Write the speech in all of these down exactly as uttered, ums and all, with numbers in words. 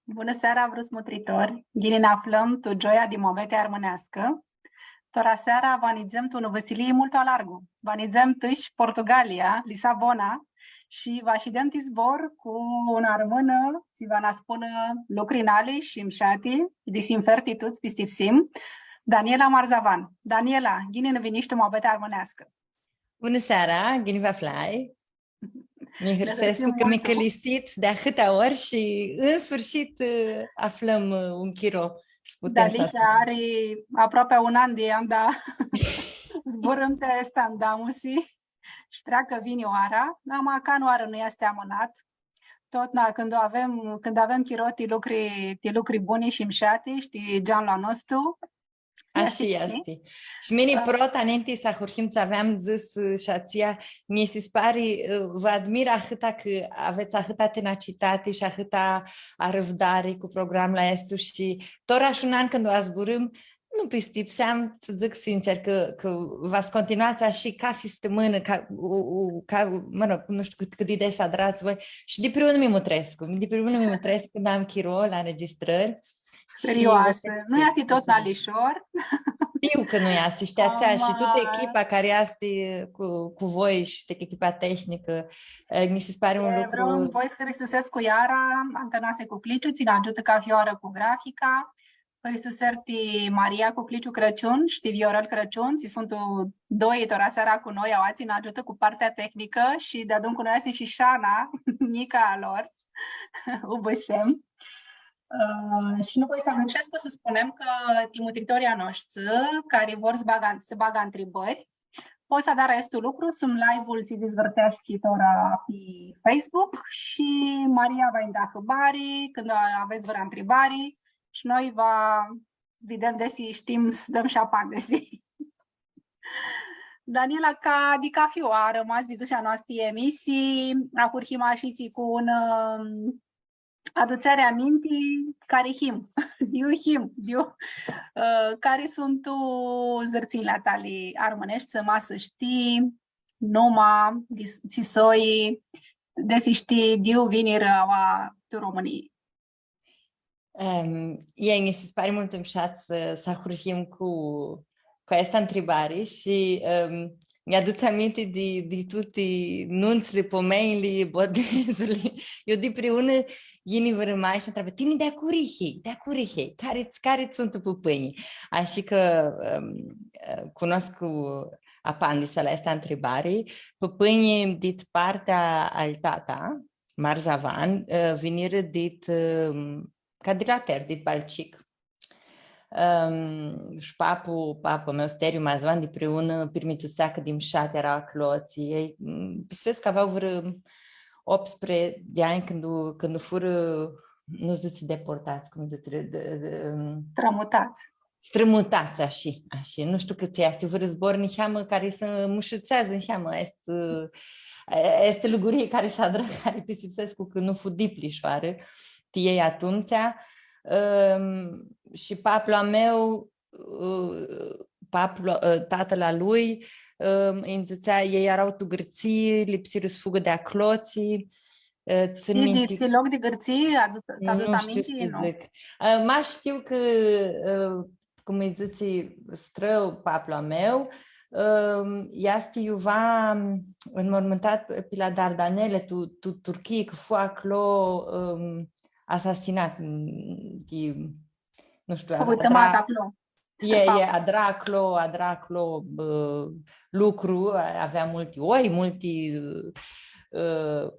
Bunã seara, vruts mutritori! Ghini nã aflãm tu gioia di muabeti armãneascã. Tora seara va nidzem tu unã vãsilii multu alargu. Va nidzem tu Portugalia, Lisabona, shi va shidem ti zbor cu unã armãnã, tsi va nã spunã lucri nali shi mshati, di sinfer ti tuts, pistipsim, Daniela Marzavan. Daniela, ghini nã vinish tu muabeti armãneascã. Bunã seara, ghini vã aflai. Mi hãrsescu cã mi cãlisit di ahãtea ori shi, în sfârșit, ã, aflãm, ã, un chiro s-putem s-ascultãm. Dealihea ari aproapi un an di anda zburãm ti aestã andamusi shi treacã vini oara, ama canãoarã nu easti amãnat. Totna, cãndu avem, cãndu avem chiro ti lucri, ti lucri buni shi mshati, shi ti geanlu a nostru, Ashi easti. Shi mini, ã, prota, ninti s-ahurhim, tsã aveam dzãsã, ã, shi atsea, nji si pari, ã, vã admir ahãta cã avets ahãta tenacitati shi ahãta arãvdari cu programlu aestu shi tora shi un an cãndu u zburãm, nu pistipseam, s-dzãc sincer, cã, cã va s-continuats ashi cathi stãmãnã, ca, u, u, ca, mã rog, nu shtiu cãt, cãt di des adrats voi. Shi dipriunã mi mutrescu, dipriunã mi mutrescu cãndu am chiro la înregistrări. Serioasã. Nu easti totna lishor. Shtiu cã nu easti, shi ti atsea, shi tutã echipa cari easti cu, cu voi shi ti echipa tehnicã, e, mi si pari un lucru. Vream voi s-hãristusescu iara a Tãnase Cucliciu, tsi nã agiutã cathi oarã cu grafica, hãristuseri ti Maria Cucliciu Crãciun shi ti Viorel Crãciun, tsi suntu doi tora seara cu noi, aoatsi nã agiutã cu partea tehnicã shi deadun cu noi easti shi Shana, njica a lor. U bãshem. Ã, shi nu voi s-agãrshescu s-spunem cã ti mutritorlji a noshtri, cari vor s-bagã, s-bagã ntribãri, pot s-adarã aestu lucru, sum live-ul tsi s-dizvãrteashti tora pi Facebook shi Maria va nj-da hãbari, cãndu avets vãrã ntribari, shi noi va videm desi shtim s-dãm shi apandisi. Daniela, ca di cathi oarã, ma s-vidzush a noasti emisii, ahurhim ashitsi cu un, ãm, adutseari aminti, cari him, di iu him, di iu, ã, cari suntu zãrtsinjli a tali armãneshti, ma s-shtii numa, di, tsi soi, desi shtii di iu vinirã aoa tu Romãnii. Em, e, nji si pari multu mshat s-, s-ahurhim cu, cu aestã ntribari shi, em, nj-adutsi aminti di, di tuti nuntsli, pomenjli, botezli. Eu dipriunã yini vãrã mash shi ntreabã, „Tini di a curi hii, di a curi hii, cari, cari suntu pãpãnjlji?” Ashi cã, em, cunoscu apandisea la aestã ntribari. Pãpãnjlji dit partea al tata, Marzavan, ã, vinirã dit, ã, Cadrilater, dit Balcic. Ãm, shi papu, papu a meu, Steriu Marzavan, dipriunã, pirmitusea cã di mshat eara aclotsi. Elj, m, pistipsescu cã avea vãrã optsprãdzatsi di anj cãndu, cãndu furã, nu dzãtsi deportats, cum dzãtsi, de, de, ãm, strãmutats. Strãmutats, ashi, ashi. Nu shtiu cãtse easti vãrã zbor niheamã cari s-mushutseadzã niheamã. Easti, easti lugurii cari s-adrã, cari pistipsescu cã nu fu dip lishoarã ti elj atumtsea. Ãm, shi paplu a meu, ã, paplu, ã, tatãl a lui, ãm, nji dzãtsea, elj eara tu Gãrtsii, lipsirã s-fugã di aclotsi, ã, tsãn minti. Di, di loc di Gãrtsii, adu-, tsã aduts aminti? Nu shtiu s-dzãc. Ã, mash shtiu cã, ã, cum lji dzãtsi, strã paplu a meu, ãm, easti iuva, ãm, înmormântat pi la Dardanele, tu, tu Turchii, cã fu aclo, ãm, asasinat, m, di, nu shtiu, fu vãtãmat aclo. E, e, adra aclo, adra aclo, bã, lucru, avea multi oi, multi, ã,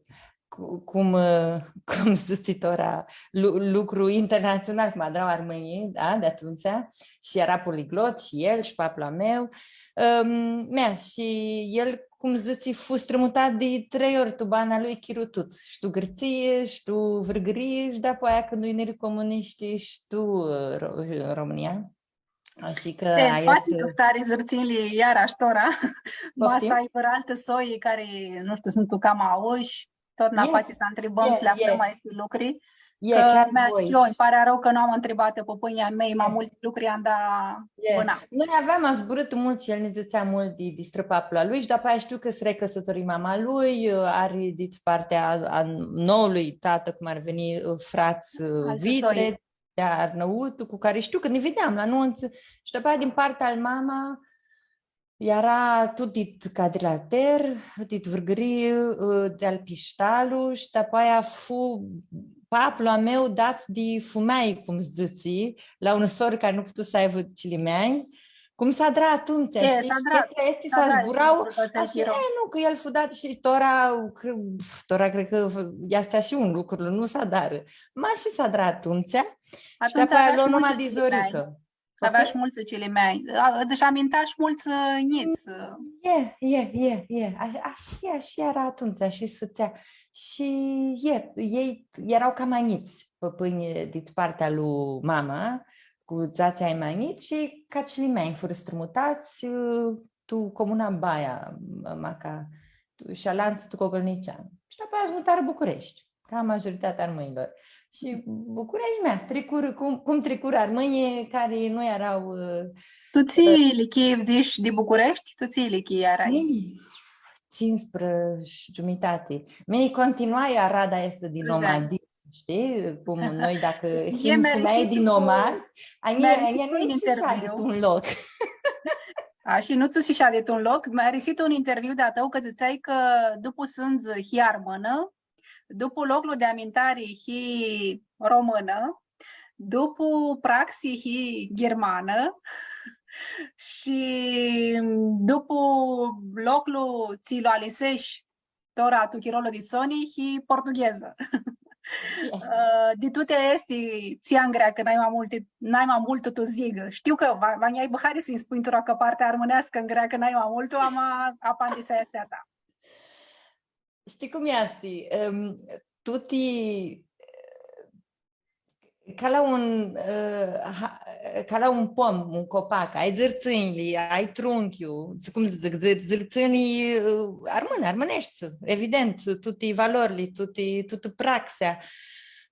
cu-, cum, ã, cum s-dzãtsi tora, lu-, lucru internatsional, cum adra armãnjlji, da, di atumtsea, shi eara poliglot shi el shi paplu a meu. Ãm, mea, shi el, cum s-dzãtsi, fu strãmutat di trei ori tu bana lui, chiru tut, shi tu Gãrtsii, shi tu Vãrgãrii, shi dapoaia cãndu yinirã comunishtii, shi tu, ã, Ro-, Romãnia. Ashi cã... E, aestã fatsi tuftari zãrtsinjli iara sh-tora. Poftim? Ma s-ai vãrã altã soi cari, nu shtiu, suntu cama aushi, totna fatsi s-ntribãm, s-li aflãm aesti lucri. E, cã chiar mi-ashi voi. Ãnj pari arãu cã nu am ntribatã pãpãnjlji a mei ma multi lucri, anda bãna. Noi aveam azburãtã multu shi el nã dzãtsea multu di, di strãpaplu a lui shi dapoaia shtiu cã s-recãsuturi mama lui, ari dit partea a, a noului tatã, cum ar veni, frats, al Vitre, di Arnãutu, cu cari shtiu cã nã videam la numtsã shi dapoaia din partea al mama, eara tut dit Cadrilater, dit Vãrgãrii, ã, di-al Pishtalu, shi dapoaia fu paplu a meu dat di fumealji, cum dzãtsi, la unã sorã cari nu putu s-aibã cilimeanj, cum s-adra atumtsea, shtii? Shi s-adra, chestia aestã s-adra, s-zburau, ashi, e, nu, cã el fu dat shi tora, cã, pf, tora cred cã easti shi un lucru, nu s-adarã. Ma shi s-adra atumtsea, shi dapoaia lo numa di zoricã. Avea shi multsã cilimeanj. A, deci aminta shi multsã, ã, njits. E, e, e, e. A, ashi, ashi eara atumtsea, ashi s-fãtsea. Shi e, elj eara cama njits, pãpãnjlji dit partea lui mama, cu dzatsi anj ma njits shi ca cilimeanj furã strãmutats, ã, tu comuna Baia, maca, shi alantsã tu Cogãlniceanu. Shi dapoaia s-mutarã Bucureshti. Ca majoritatea armãnjlor. Shi Bucureshti, mea, tricurã, cum, cum tricurã armãnjlji cari nu eara, ã, tu tsi ilichii, dzãts, di Bucureshti? Tu tsi ilichii earai? Mini, tsisprã shi giumitati. Mini continuai arada aestã di nomadism, shtii? Cum noi, dacã him fumealji di nomadz, a njia, a njia nu-i s-shadi tu un loc. A, shi nu tsã s-shadi tu un loc. Mi-arisi tu un interviu di-a tãu cã dzãtseai cã dupu sãndzi hii armãnã, dupu loclu di amintari hii romãnã, dupu praxi hii ghirmanã shi dupu loclu tsi lu aliseshi tora tu chirolu di soni hii portughezã. Shi aestã. Ã, di tuti aesti, tsi angreacã nai ma multu, nai ma multu tu zigã? Shtiu cã va, va nj-aibã hari s-nji spunj tora cã partea armãneascã angreacã nai ma multu, ama apandisea easti a ta. Shtii cum easti? Em, tuti, ca la un, eh, ha-, ca la un pom, un copac, ai dzãrtsãnjli, ai trunchiu, cum dzãc, dzãr-, dzãrtsãnjli, eh, armãni, armãneshti, evident, tuti valorli, tuti, tutã praxea.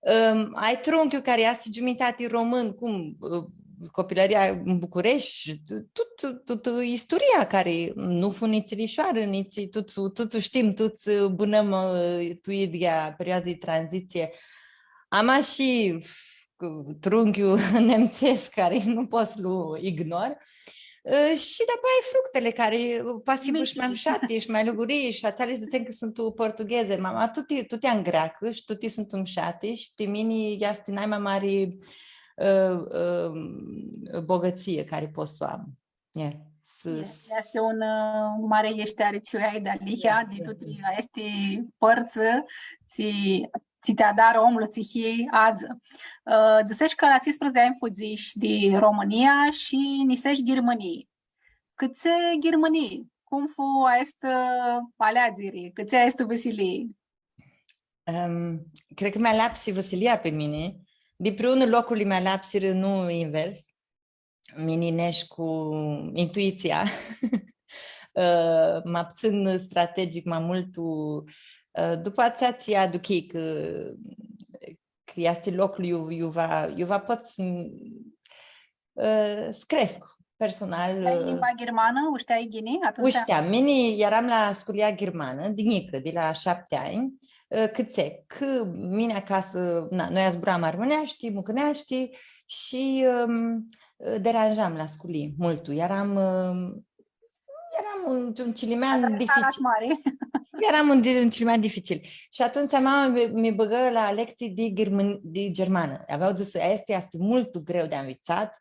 Ãm, ai trunchiu cari easti giumitati român, cum, ã, copilãria tu Bucureshti, tut, tut, tutã isturia cari nu fu nitsi lishoarã, nitsi tut, tut shtim, tuts, ã, bãnãm, ã, tu idyea perioadã di tranzitsii. Ama shi, f-, cu trunchiu nemtsescu cari nu pot s-lu ignor. Ã, shi dapoaia ai fructili cari, ã, poati s-hibã shi ma mushati, shi ma lugurii, shi atseali dzãtsem cã suntu portughezi, ma, ma tuti, tuti angreacã shi tuti suntu mushati, shi ti mini easti nai ma mari, ã, ã, bogãtsii cari pot s-u am. E, s-, e, easti un, ã, mari yishteari tsi u ai dealihea, e, di tuti aesti pãrtsã, tsi tsi ti adarã omlu tsi hii adzã. Ã, dzãseshi cã la tsisprãdzatsi di anj fudzishi di Romãnia shi niseshi Ghirmãnii. Cãtse Ghirmãnii? Cum fu aestã, ã, aleadziri? Cãtse aestã vãsilii? Em, cred cã mi-aleapsi vãsilia pi mini. Dipriunã locurli mi-aleapsirã, nu invers. Mini neshu cu intuitsia, ã, ma putsãn strategic, ma multu, ã, dupã atsea tsi aduchii cã, cã easti loclu iu, iu va, iu va pot s-, ã, s-crescu personal. Dar limba ghirmanã, u shteai ghini atumtsea? U shteam. Mini earam la sculia ghirmanã, di njicã, di la shapti anj, ã, cãtse, cã mini acasã, na, noi azburam armãneashti, mucãneashti shi, ãm, deranjam la sculii multu. Earam, ãm, earam un, un cilimean dificil. Earam un, di-, un cilimean dificil. Shi atumtsea mama mi, mi bãgã la lectsii di ghirmãn-, di germanã. Avea dzãsã, „Aestã easti multu greu di anvitsat.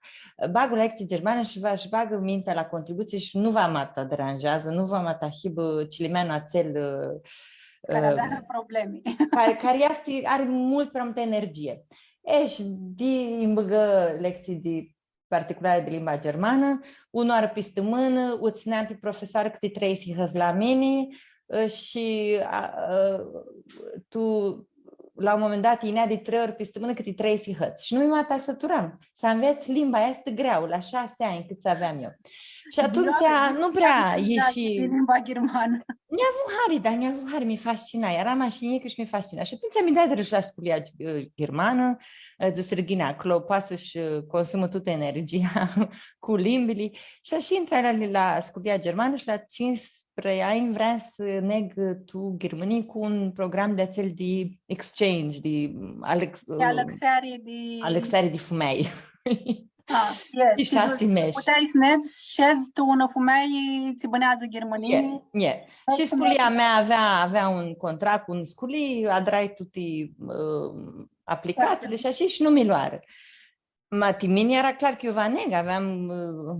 Bagã lectsii germanã shi va, shi bagã mintea la contributsii shi nu va ma ta deranjeadzã, nu va ma ta hibã cilimeanlu atsel, ã, cari avea problemi. Cari, cari easti, ari multu prea multã energie.” E, shi di, nji bãgã lectsii di particulari di limba germanã, unã oarã pi stãmãnã, u tsãneam pi profesoarã cãti trei sihãts la mini, ã, shi, a, ã, tu, la un moment dat, yinea di trei ori pi stãmãnã cãti trei sihãts. Shi nu mi ma ta sãturam s-anvets limba aestã greauã, la shasi anj cãts aveam eu. Shi atumtsea nu prea ishi. Limba germanã. Nj-avu hari, da, nj-avu hari, mi fascina. Earam ashi njicã shi mi fascina. Shi atumtsea mi deadirã shi la sculia, ã, ghermanã, ã, dzãsirã, ghini, aclo poati s-shi, ã, consumã tutã energia cu limbili. Shi ashi intrai la, la sculia ghermanã shi la tsisprã anj vream s-neg tu Ghirmãnii cu un program di atsel di exchange, di, ã, alãx-, E alãxeari di alãxeari di fumealji. Ah, e, shi shasi mesh. Puteai s-nedz, shedz tu unã fumealji, tsi bãneadzã Ghirmãnii. E, e. Shi sculia mea avea, avea un contract cu un sculii, adrai tuti, ã, aplicatsiili shi ashi shi nu mi loarã. Ma ti mini eara clar cã eu va neg, aveam, ã,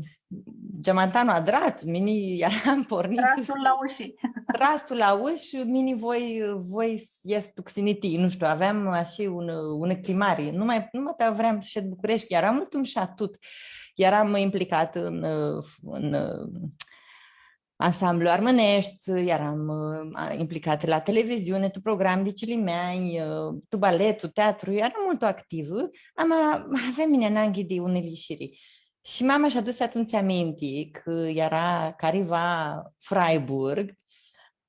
geamantanlu adrat, mini earam pornitã. Trastul la ushi. Trastul la ushi, mini voi, voi s-ies tu xinitii, nu shtiu, aveam ashi un, unã cljimari. Nu ma, nu ma ta vream s-shed Bucureshti, eara multu mushat tut. Earam implicatã tu, ã, tu, ã, ansamblu armãneshti, earam, ã, implicatã la televiziuni, tu program di cilimeanj, ã, tu balet, tu teatru, earam multu activã, ama aveam mini ananghi di unã lishiri. Shi mama sh-adusi atumtsea aminti cã eara cariva Freiburg,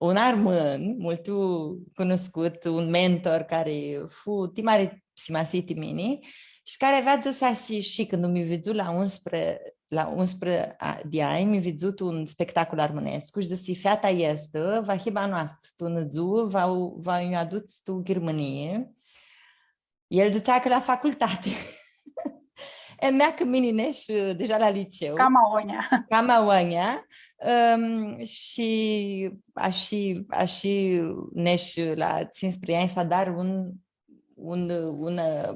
un armãn multu cunuscut, un mentor cari fu ti mari simasii ti mini, shi cari avea dzãsã ashi, shi cãndu mi vidzu la unsprã, la unsprã a-, di anj, mi vidzu tu un spectacol armãnescu shi dzãsi, feata aestã va hibã a noastrã, tu unã dzuã va u, va nj-u aduts tu Ghirmãnii. El dzãtsea cã la facultati. E mea cã mini nesh, ã, deja la liceu. Cama onja. Cama onja. Ãm, shi ashi, ashi nesh la tsisprã anj s-adar un, un, un, ã,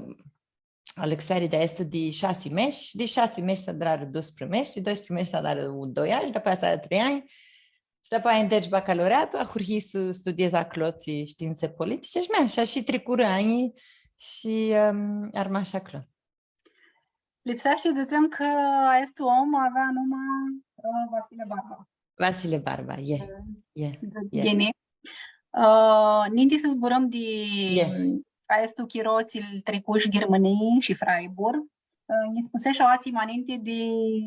alãxeari di aestã di shasi mesh, di shasi mesh s-adrarã doisprãdzatsi mesh, di doisprãdzatsi mesh s-adrarã un, doi anj, shi dapoaia s-adrarã trei anj, shi dapoaia ndreptu bacalaureatu, ahurhii s-studiez aclo tsi shtiințe politice shi mea, shi ashi tricurã anjlji shi, ãm, armash aclo. Lipseashti s-dzãtsem cã aestu om avea numa, ã, Vasile Barba. Vasile Barba, e, e, e. Ghini. Ã, ninti s-zburãm di aestu chiro tsi-l tricush Ghirmãnii shi Freiburg, ã, nji spuseshi aoatsi ma ninti di,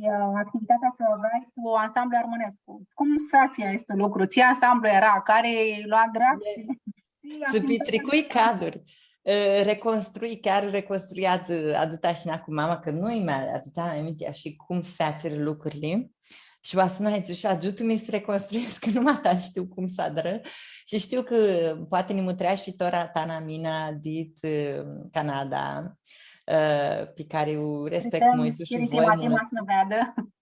ã, activitatea tsi u aveai cu ansamblu armãnescu. Cum s-featsi aestu lucru? Tsi ansamblu eara? Cari lu adrash? Tsi activitati pitricui? Caduri. Ã, reconstrui, chiar reconstrui, adzã, adzã tashi cu mama, cã nu-nj ma adutsea aminti ashi cum s-featsirã lucrili. Shi va sunai, dzãsh, agiutã-mi s-reconstruescu, cã nu ma ta shtiu cum s-adrã. Shi shtiu cã poati nã mutreashti tora Tana Mina dit, ã, Canada, ã, pi cari u respect multu shi u voi multu.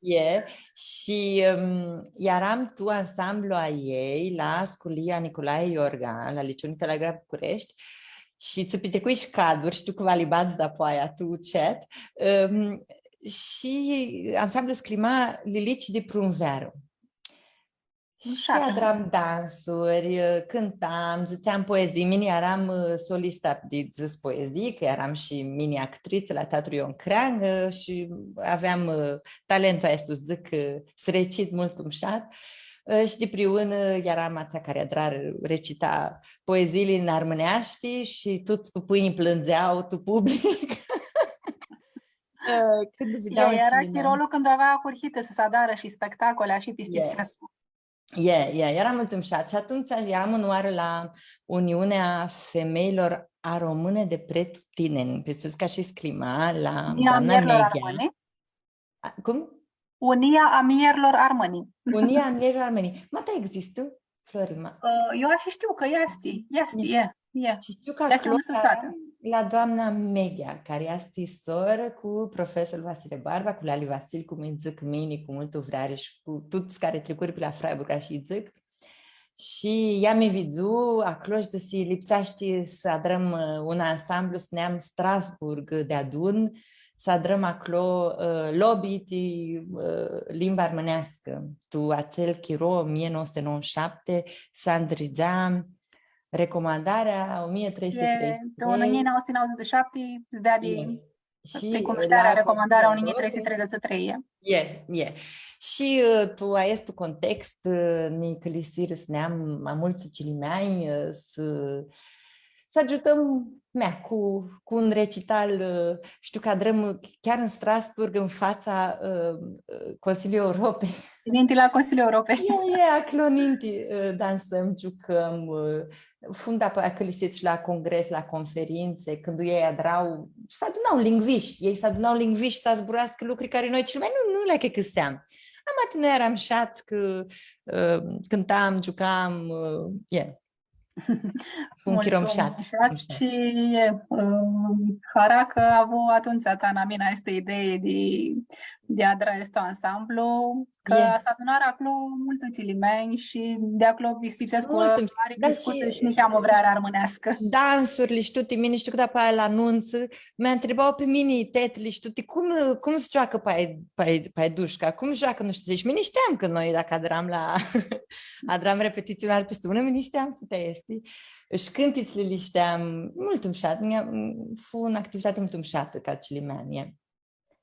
E, shi, ãm, earam tu ansamblu a ljei la sculia Nicolae Iorga, la Liceul Nicolae Iorga Bucureshti, shi tsã pitricui shi caduri, shtiu cã va li badz dapoaia tu chat, ãm, shi ansamblu s-cljima Lilici di Prunvearã. Shi adram dansuri, cãntam, dzãtseam poezii. Mini earam, ã, solista di dzãs poezii, cã earam shi mini actritsã la Teatru Ion Creangã, ã, shi aveam, ã, talentul aestu, dzãc, ã, s-recit multu mushat. Ã, shi dipriunã earam atsea cari adra, recita poeziili tu armãneashti shi tuts pãpãnjlji plãndzea tu public. Ã, cãndu videa... Eara chirolu cãndu avea ahurhitã s-adarã shi spectacole, ashi, pistipsescu. E, e, eara multu mushat. Shi atumtsea earam unãoarã la Uniunea Femeilor Aromâne de Pretutindeni, pi sus ca shi s-cljima, la doamna Meghea. Unia a Mierlor Armãni? A, cum? Unia a Mierlor Armãni. Unia a Mierlor Armãni. Ma ta existã, Florima? Ã, eu ashi shtiu cã easti, easti, e. Ia. Shi shtiu cã easti aclo unã sursã. La doamna Meghea, cari easti sorã cu profesor Vasile Barba, cu Lali Vasil, cum lji dzãc mini, cu multu vreari shi cu tuts cari tricurã pi la Freiburg, ashi lji dzãc. Shi ea mi vidzu aclo shi dzãsi, lipseashti s-adrãm, ã, un ansamblu, s-neam Strasburg deadun, s-adrãm aclo, ã, lobby ti, ã, limba armãneascã. Tu atsel chiro, o mie nouă sute nouăzeci și șapte, s-andridzea Recomandarea o mie trei sute treizeci și trei. E, tu unã njilji nauã suti nauãdzãts shi shapti, s-deadi, e, shi recomandarea, la recomandarea unã njilji trei suti treizeci și trei, e. E, e. Shi, ã, tu aestu context, ã, nã cãlisirã s-neam ma multsã cilimeanj, ã, s-, s-agiutãm, mea, cu, cu un recital, ã, shtiu cã adrãm chiar tu Strasburg, tu fatsa, ã, ã, Consiliului Europei. Ninti la Consiliul Europei. E, e, aclo ninti, ã, dansãm, giucãm, ã, fum dapoaia cãlisits shi la congres, la conferintse, cãndu elj adra, s-aduna lingvishti, elj s-aduna lingvishti s-zburascã lucri cari noi cilimeanjlji nu, nu li achicãseam. Ama ti noi eara mushat cã, ã, cãntam, giucam, ã, e. Un chiro mushat. Mushat shi, ã, hara cã avu atumtsea Tanamina aestã idei di, di adra aestu ansamblu, cã s-adunarã aclo multsã cilimeanj shi di aclo pistipsescu cã ari criscutã shi niheamã vrearea armãneascã. Dansurli shi tuti, mini shtiu cã dapoaia la nuntsã mi ntriba pi mini tetili shi tuti, cum, cum s-gioacã pai, pai, paidushca, cum s-gioacã, nu shtiu, shi mini shteam cã noi, dacã adram la, adram repetitsii mari pisti unã, mini shteam tuti aesti. Shi cãntitsli li shteam, multu mushat, fu unã activitati multu mushatã ca cilimeanj.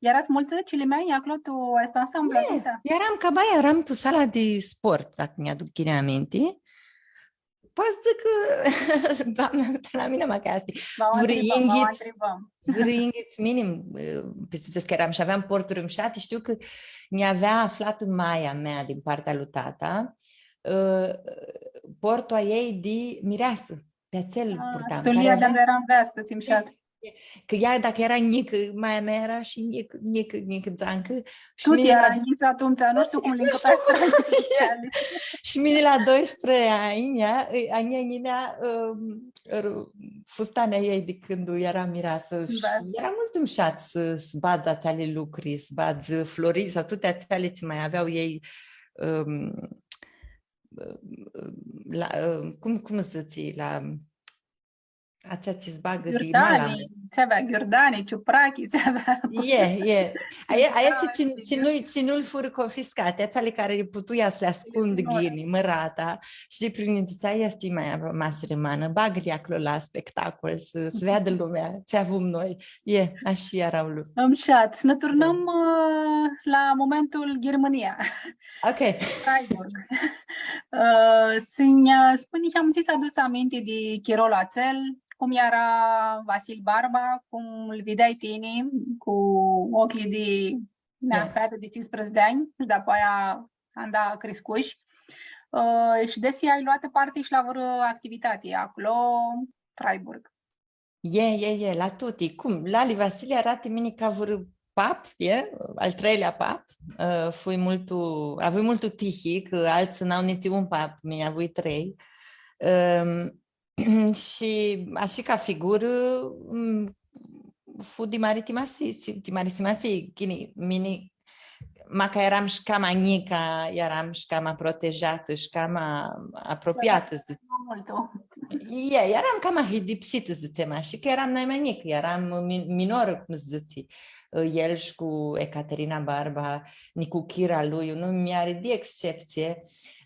Earats multsã cilimeanj aclo tu aestu ansamblu atumtsea? Earam ca baia, earam tu sala di sport, dacã nj-aduc ghini aminti. Poati s-dzãc cã, doamna, la mini, ma ca aestã. Vãrã yinghits, vãrã yinghits minim, ã, pistipsescu cã earam shi aveam porturi mushati, shtiu cã nj-avea aflatã maia mea din partea lui tata, ã, portul a ljei di mireasã, pi atsel purtam. Stulia di unde earam veastã, tsi mushat. Cã ea, dacã eara njicã, maia mea eara shi njicã, njicã, njicã, dzãc. Shi tuti mini eara la njits atumtsea, nu shtiu cum li ncãpea strãngi. Shi mini la doisprãdzatsi anj, ea, a njia, a njia, ã, fustanea a ljei di cãndu eara mireasã. Da. Shi eara multu mushat s-, s-badz atseali lucri, s-badz flori sau tuti atseali tsi ma avea elj, ã, la, ã, cum, cum dzãtsi, la Atsea tsi s-bagã di mala. Ghiurdani, tsi avea ghiurdani, ciuprachi, tsi avea. E, e. Aia, aia easti tsi, tsi nu, tsi nu-lj furã confiscati, atseali cari putea s-li ascundã ghini, mãrata. Shi di prin dzãtsea, aia easti ma, ma s-rimanã, bagã-li aclo la spectacol, s-, s-veadã lumea tsi avum noi. E, ashi eara lucrul. Mushat, s-nã turnãm, ã, la momentul Ghirmãnia. Ok. Freiburg. Ã, s-nji, ã, spuni, niheamã, tsi ts-adutsi aminti di chirolu atsel, cum eara Vasil Barba, cum lu videai tini cu oclji di mea featã di tsisprãdzatsi di anj shi dapoaia anda criscushi. Ã, shi desi ai luatã parti shi la vãrã activitati aclo, Freiburg. E, e, e, la tuti. Cum? Lali Vasili eara ti mini ca vãrã pap, e? Al treilea pap. Ã, fui multu, avui multu tihi, cã altsã n-au nitsi un pap, mini avui trei. Ãm, shi ashi ca figurã, m, fu di mari simasii, di mari simasii, ghini, mini, maca earam shi cama njicã, earam shi cama protejatã shi cama apropiatã, dzãc. Multu. E, earam cama hidipsitã, dzãtsem ashi, cã earam nai ma njicã, earam mi-, minorã, cum s-dzãtsi, el shi cu Ecaterina Barba, nicuchira lui, un numi di exceptsie,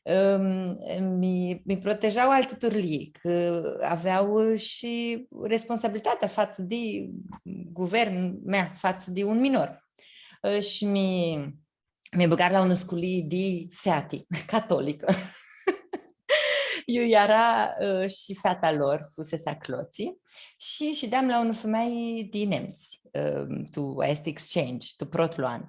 ãm, mi, mi proteja alti turlii, cã avea shi responsabilitatea fatsã di guvern, mea, fatsã di un minor. Ã, shi mi, mi bãgarã la unã sculii di feati, catolicã. Iu eara, ã, shi feata lor, fusese aclotsi, shi shideam la unã femeie di nemts, ã, tu aestu exchange, tu protlu an.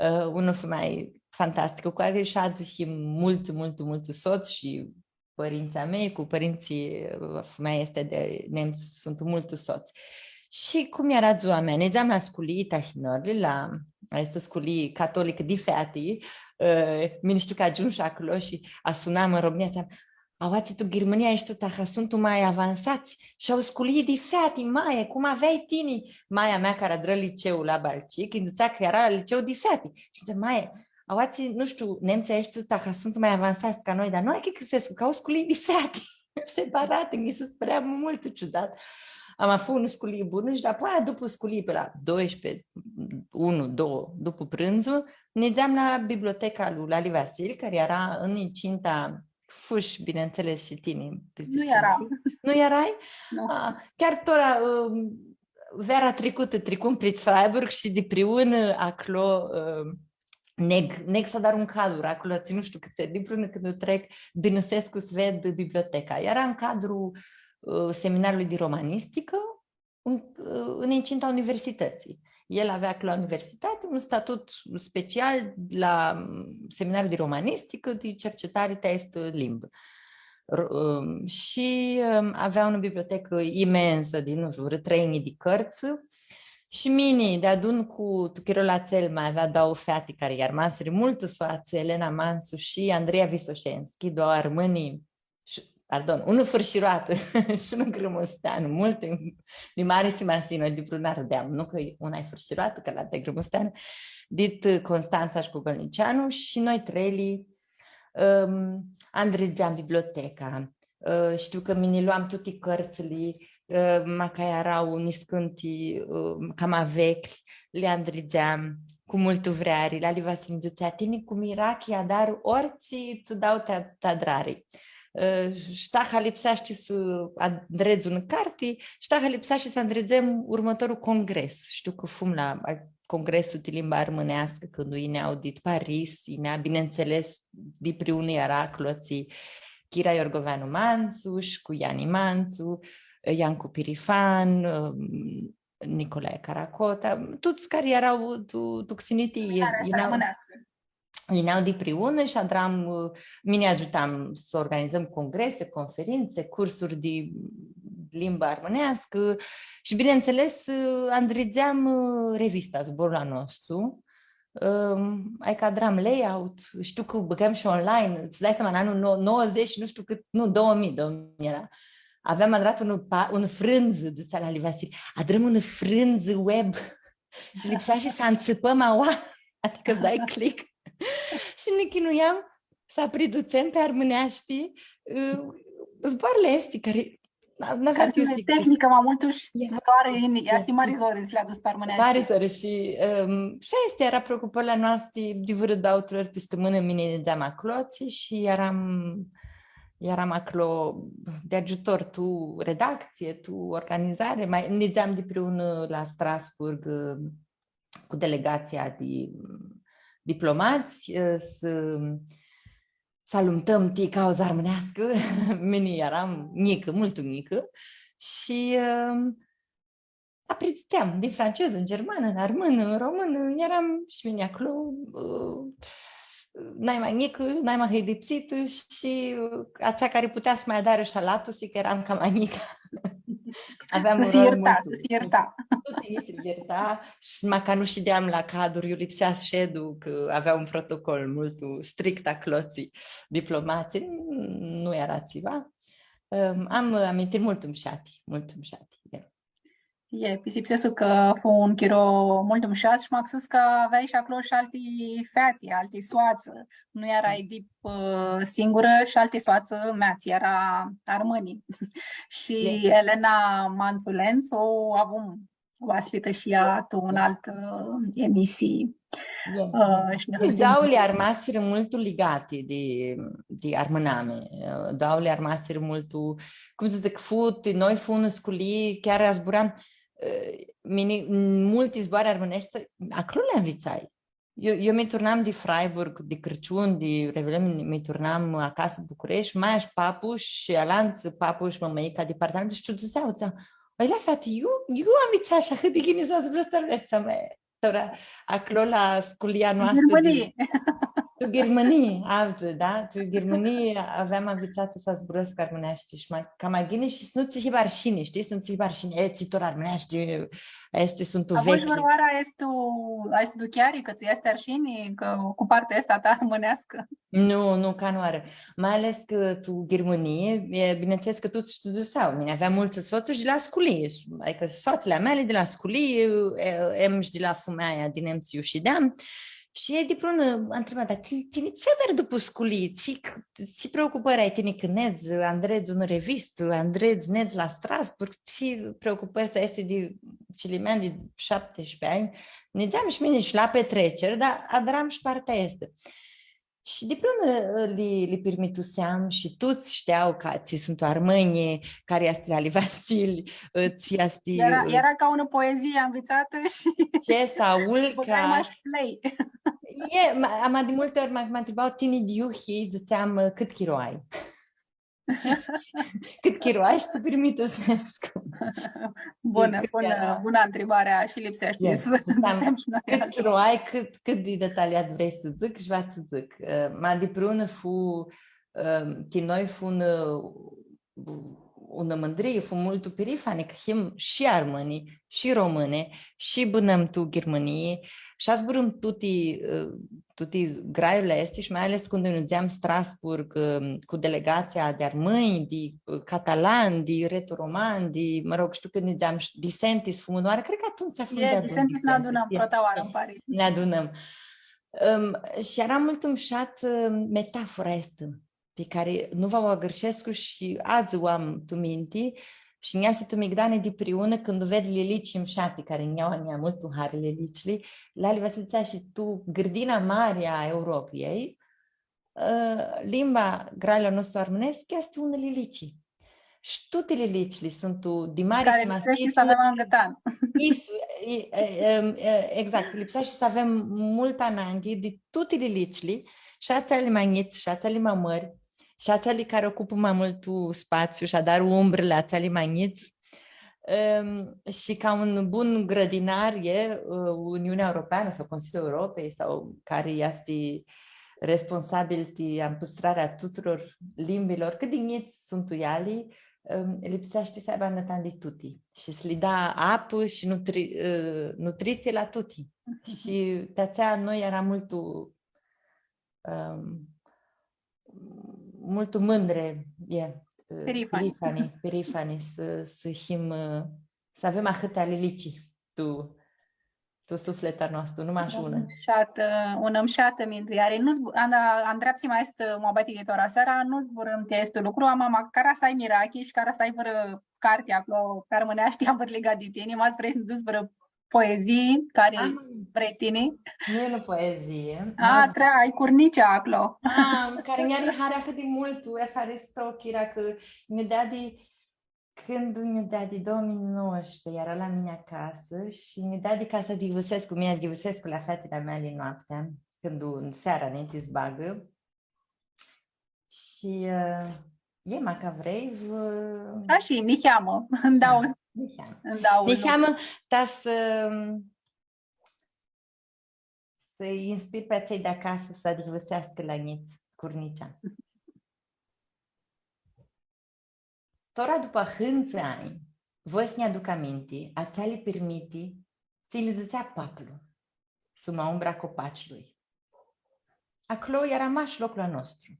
Ã, unã femeie fantasticã, cu cari shi adzã him multu, multu, multu sots shi pãrintsãlj a mei, cu pãrintsãlj, ã, femeia aestã di nemts, suntu multu sots. Shi cum eara dzua mea, nidzeam la sculii, tahinorli, la aestã sculii catolicã di feati, ã, mini shtiu cã agiumshu aclo shi asunam tu Romãnia, dzãtseam, „Aoatsi tu Ghirmãnia aeshti taha suntu ma avansats shi au sculii di feati, maie, cum aveai tini?” Maia mea, cari adrã liceul la Balcic, nji dzãtsea cã eara liceu di feati. Shi dzãtsea, „Maie, aoatsi, nu shtiu, nemtsãlj aeshti taha suntu ma avansats ca noi, dar nu achicãsescu cã au sculii di feati.” Separate, mi si pãrea multu ciudat. Ama fu unã sculii bunã shi dapoaia, dupu sculii, pi la doisprãdzatsi, unu, doauã, dupu prãndzu, nidzeam la biblioteca lui Lali Vasil, cari eara tu incinta, fushi, bineînțeles, shi tini. Nu earam. Nu earai? Nu. A, chiar tora, ãm, veara tricutã, tricum prit Freiburg shi dipriunã aclo, ãm, neg, neg s-adar un cadru aclo, tsi nu shtiu cãtse, dipriunã cãndu trec, dãnãsescu s-ved biblioteca. Eara tu cadrul, ã, seminarului di romanisticã, tu, ã, tu incinta universității. El avea aclo la universitati un statut special la, mm, seminarul di romanisticã, di cercetari ti aestã limbã. R-, ãm, shi, ãm, avea unã bibliotecã imensã, di, nu shtiu, vãrã trei njilji di cãrtsã. Shi mini, deadun cu, tu chirolu atsel, ma avea doauã feati cari armasirã multu soatsi, Elena Mantsu shi Andreea Visoshenski, doauã armãni, shi, pardon, unã fãrshiroatã shi unã grãmusteanã, multu di mari simasii, noi dipriunã ardeam, nu cã una e fãrshiroatã, cã alantã e grãmusteanã, dit Constantsa shi Cogãlniceanu, shi noi treili, ãm, andridzeam biblioteca. Ã, shtiu cã mini loam tuti cãrtsãli, ã, macã eara niscãnti, ã, cama veclji, li andridzeam cu multu vreari. Lali Vasili nji dzãtsea: „Tini cu mirachi adari, ortsi tsã dau ti, ti adrari.” Ã, shi taha lipseashti s-andredz unã carti, shi taha lipseashti s-andridzem urmãtorlu congres. Shtiu cã fum la, a, congresul di limba armãneascã, cãndu yinea dit Paris, yinea, bineînțeles, dipriunã eara aclotsi Chira Iorgoveanu Mantsu shi cu Iani Mantsu, Iancu Pirifan, ãm, Nicolae Caracota, tuts cari eara tu, tu xinitii, Seminarea asta yinea, armãneascã. Yinea dipriunã shi adram, ã, mini agiutam s-organizãm congrese, conferintsi, cursuri di limbã armãneascã shi, bineînțeles, ã, andridzeam, ã, revista Zborlu a Nostru, ãm, adicã adram layout, shtiu cã bãgam shi online, îți dai seama, în anul nou-, nouăzeci, nu shtiu cãt, nu, două mii, două mii eara. Aveam adratã un pa-, un frãndzã, dzãtsea lali Vasili, „Adrãm un frãndzã web shi lipseashti s-antsãpãm aua, adicã s-dai click.” Shi nã chinuiam s-apridutsem pi armãneashti, ã, zboarãli aesti cari N-, n-avea... Cari suntu tehnicã ma multu shi doari, easti mari zori s-li adutsi pi armãneashti. Mari zori shi, ãm, shi aesti eara preocupãrli a noasti di vãrã doauã, trei ori pi stãmãnã, mini nidzeam aclotsi shi earam, earam aclo di agiutor, tu redactsie, tu organizari, ma nidzeam dipriunã la Strasburg, ãm, cu delegatsia di, ãm, diplomats, ã, s-, s-alumtãm ti cauza armãneascã, mini earam njicã, multu njicã, shi, ãm, apridutseam din francezã, în germanã, în armãnã, în românã, earam shi mini aclo, ã, nai ma njicã, nai ma hãidipsitã shi, ã, atsea cari putea s-ma adarã shi alatusi, cã earam cama njicã. Aveam un rol multu... Tu s-ljirta. Tu s-ljirta. Shi macã nu shideam la cadru, iu lipsea s-shedu, cã avea un protocol multu strict aclotsi, diplomatslji, nu eara tsiva. Ãm, am amintiri multu mushati, multu mushati, da. E, pistipsescu cã fu un chiro multu mushat shi maxus cã aveai shi aclo shi alti feati, alti soatsã. Nu earai dip, ã, singurã shi alti soatsã meats, eara armãni. Shi Elena Mantsu Lenț u avum oaspitã shi ea tu unã altã, ã, emisii. Ã, shi nã... Deci, hãrsãm. Doauãli armasirã multu ligati di, di armãnami. Ã, doauãli armasirã multu, cum s-dzãc, fu, noi fu unã sculii, chiar azburam, ã, mini, multi zboarã armãneshti, aclo li anvitsai. Eu, eu mi turnam di Freiburg, di Crãciun, di Revelion, mi, mi turnam acasã, Bucureshti, maia shi papu shi alantsã, papu shi mãmãica di partea alantã, shi ciudusea, dzãtsea: „Oi, la feati, iu, iu anvitsash ahãt di ghini s-zburãshti armãneashti?” Dzãtseam: „E, tora, aclo la sculia noastrã di Ghirmãnii.” Tu Ghirmãnii, avdzã, da? Tu Ghirmãnii aveam anvitsatã s-zburãscu armãneashti shi ma, cama ghini shi s-nu tsã hibã arshini, shtii? S-nu tsã hibã arshini, e, tsi tora armãneashti, aesti suntu veclji. Avush vãrãoarã aestu, aestu duchiari, cã tsã easti arshini, cã cu partea aestã a ta armãneascã? Nu, nu, canãoarã. Mai ales cã tu Ghirmãnii, e, bineînțeles cã tuts shtiudusea. Mini aveam multsã sots shi di la sculii, adicã soatsãli a meali di la sculii, e, em shi di la fumealja di nemtsã iu shideam. Shi e dipriunã, ãm, ntribam: „Dar tini, tini tsi adari dupã sculii? Tsi, tsi preocupãri ai tini cãndu nedz, andredz unã revistã, andredz, nedz la Strasburg, tsi preocupãri s-ai aesti di cilimean di șaptesprezece anj?” Nidzeam shi mini shi la petreceri, dar adram shi partea aestã. Shi dipriunã, ã, li, li pirmituseam shi tuts shtea cã tsi suntu armãnjlji, cari easti lali Vasili, ã, tsi easti, ã, eara, eara ca unã poezii anvitsatã shi... Ce s-aulca. Bãgai mash play. E, ma, ma di multi ori ma, ma ntriba: „Tini di iu hii?” Dzãtseam: „Cãt chiro ai?” Cãt chiroai shi tsi pirmituseascã. Bunã, bunã, bunã ntribarea shi lipseashti s-dzãtsem shi noi. Cãt chiroai, cãt, cãt di detaliat vrei s-dzãc shi va tsã dzãc. Ã, ma dipriunã fu, ã, ti noi fu unã, unã mãndrii, fu multu pirifani, cã him shi armãni, shi romãni, shi bãnãm tu Ghirmãnii, shi zburãm tuti, ã, tuti graiurli aesti shi mai ales cãndu nidzeam Strasburg, ã, cu delegatsia di armãnj, di, ã, catalan, di retoromani, di, mă rog, shtiu cã nidzeam sh-, Disentis, fu unã oarã, cred cã atumtsea fu di atumtsea. Disentis nã adunãm, prota oarã, nji pari. Nã adunãm. Ãm, shi eara multu mushat, ã, metafora aestã pi cari nu va u agãrshescu shi adzã u am tu minti, shi nj-easi tu migdani dipriunã cãndu ved lilici mushati, cari nj-au a njia multu hari lilicili, lali va s-dzãtsea shi tu gãrdina mari a Europiljei, ã, limba, grailu a nostru armãnescu easti unã lilici. Shi tuti lilicili suntu di mari simasii. Cari lipseashti s-avem angãtan. Is-, i-, e, e, e, exact, lipseashti s-avem multu ananghi di tuti lilicili, shi atseali ma njits, shi atseali ma mãri, shi atseali cari ocupã ma multu spatsiu shi adarã umbrili atseali ma njits. Em, shi ca un bun grãdinar e, ã, Uniunea Europeanã sau Consiliul Europei sau cari easti responsabil ti ampãstrarea a tuturor limbilor, cãt di njits suntu eali, em, lipseashti s-aibã angãtan di tuti shi s-li da apã shi nutri-, ã, nutritsii la tuti. Shi ti atsea noi eara multu, em, multu mãndri, e, ã, pirifani. Pirifani, pirifani s-, s-him, ã, s-avem ahãtea lilici tu, tu suflitlu a nostru, nu mash unã. Unã mushatã, unã mushatã mindueari. Nu zbu-, anda-, andreapsima aestã muabeti di tora seara, nu zburãm ti aestu lucru, ama, ma cara s-ai mirachi shi cara s-ai vãrã carti aclo, pi armãneashti, avãrliga di tini, ma s-vrei s-nã dzãts vãrã poezii cari vrei tini? Nu e unã poezii. A, nu. Tra-, ai Curnicea aclo. A, cari nj-ari hari ahãt di multu, efaristo, Chira, cã nj-u deadi, cãndu nj-u deadi, doauã mii nouãsprãdzatsi, eara la mini acasã shi nj-u deadi ca s-u adyivãsescu, mini adyivãsescu la featili a meali noaptea, cãndu, seara, ninti s-bagã. Shi, ã, e, ma ca vrei, vã... Da, shi niheamã, nj-dau, da, niheamã. Nj-dau, niheamã, ta s-, s-inspir pi atselj di acasã s-adyivãseascã la njits Curnicea. Tora, dupã ahãntsã anj, voi s-nj-aduc aminti atseali pirmiti tsi li dzãtsea paplu, sum aumbra a copaclui. Aclo eara mash loclu a nostru.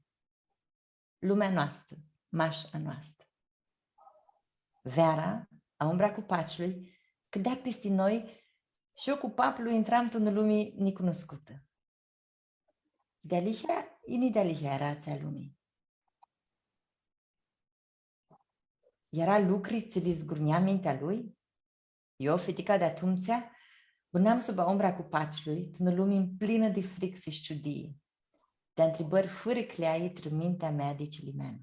Lumea noastrã, mash a noastrã. Veara, aumbra a copaclui cãdea pisti noi shi eu cu paplu intram tu unã lumi nicunuscutã. Dealihea i nidealihea eara atsea lumi. Eara lucri tsi li zgurnea mintea lui? Eu, fitica di atumtsea, bãnam sub aumbra a copaclui, tu unã lumi mplinã di frixi shi ciudii, di ntribãri fãrã cljai trã mintea mea di cilimean.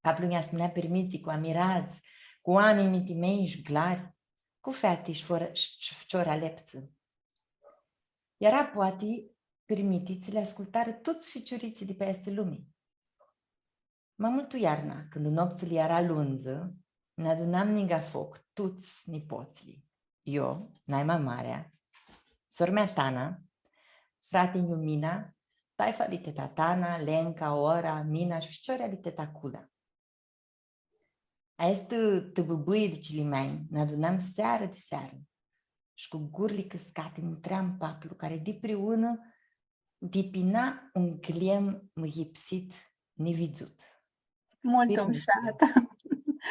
Paplu nj-aspunea pirmiti cu amiradz, cu oaminj mitimenj shi glari, cu feati shi fã-, shi, shi ficiori aleptsã. Eara poati pirmiti tsi li ascultarã tuts ficiuritslji di pi aestã lumi. Ma multu iarna, cãndu noptsãli eara lundzã, nã adunam ningã foc tuts nipotslji. Eu, naima marea, sor-mea Tana, frati-nju Mina, taifa ali teta Tana, Lenca, Ora, Mina shi ficiori ali teta Cuda. Aestã tãbãbãi di cilimeanj nã adunam searã di searã shi cu gurli cãscati mutream paplu, cari dipriunã dipina un gljem mãyipsit nividzut. Multu mushat.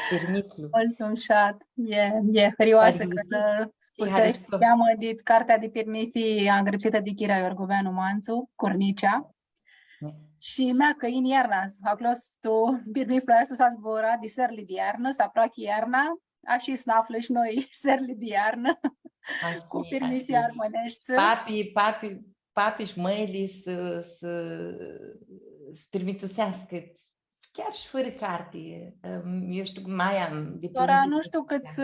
Pirmitlu. Multu mushat. E, e hãrioasã cã nã spuseshi, cheamã di cartea di pirmithi angrãpsitã di Chira Iorgoveanu Mantsu, Curnicea. Shi mea cã yin iarna, aclo tu pirmithlu aestu s-zbura di serli di iarnã, s-aproachi iarna, ashi s-nã aflã shi noi serli di iarnã, cu pirmithi armãneshti. Papi, papi, papi shi mãili s-, s-, s-pirmituseascã, chiar shi fãrã carti. Eu shtiu, ma am di... Tora nu shtiu cãts,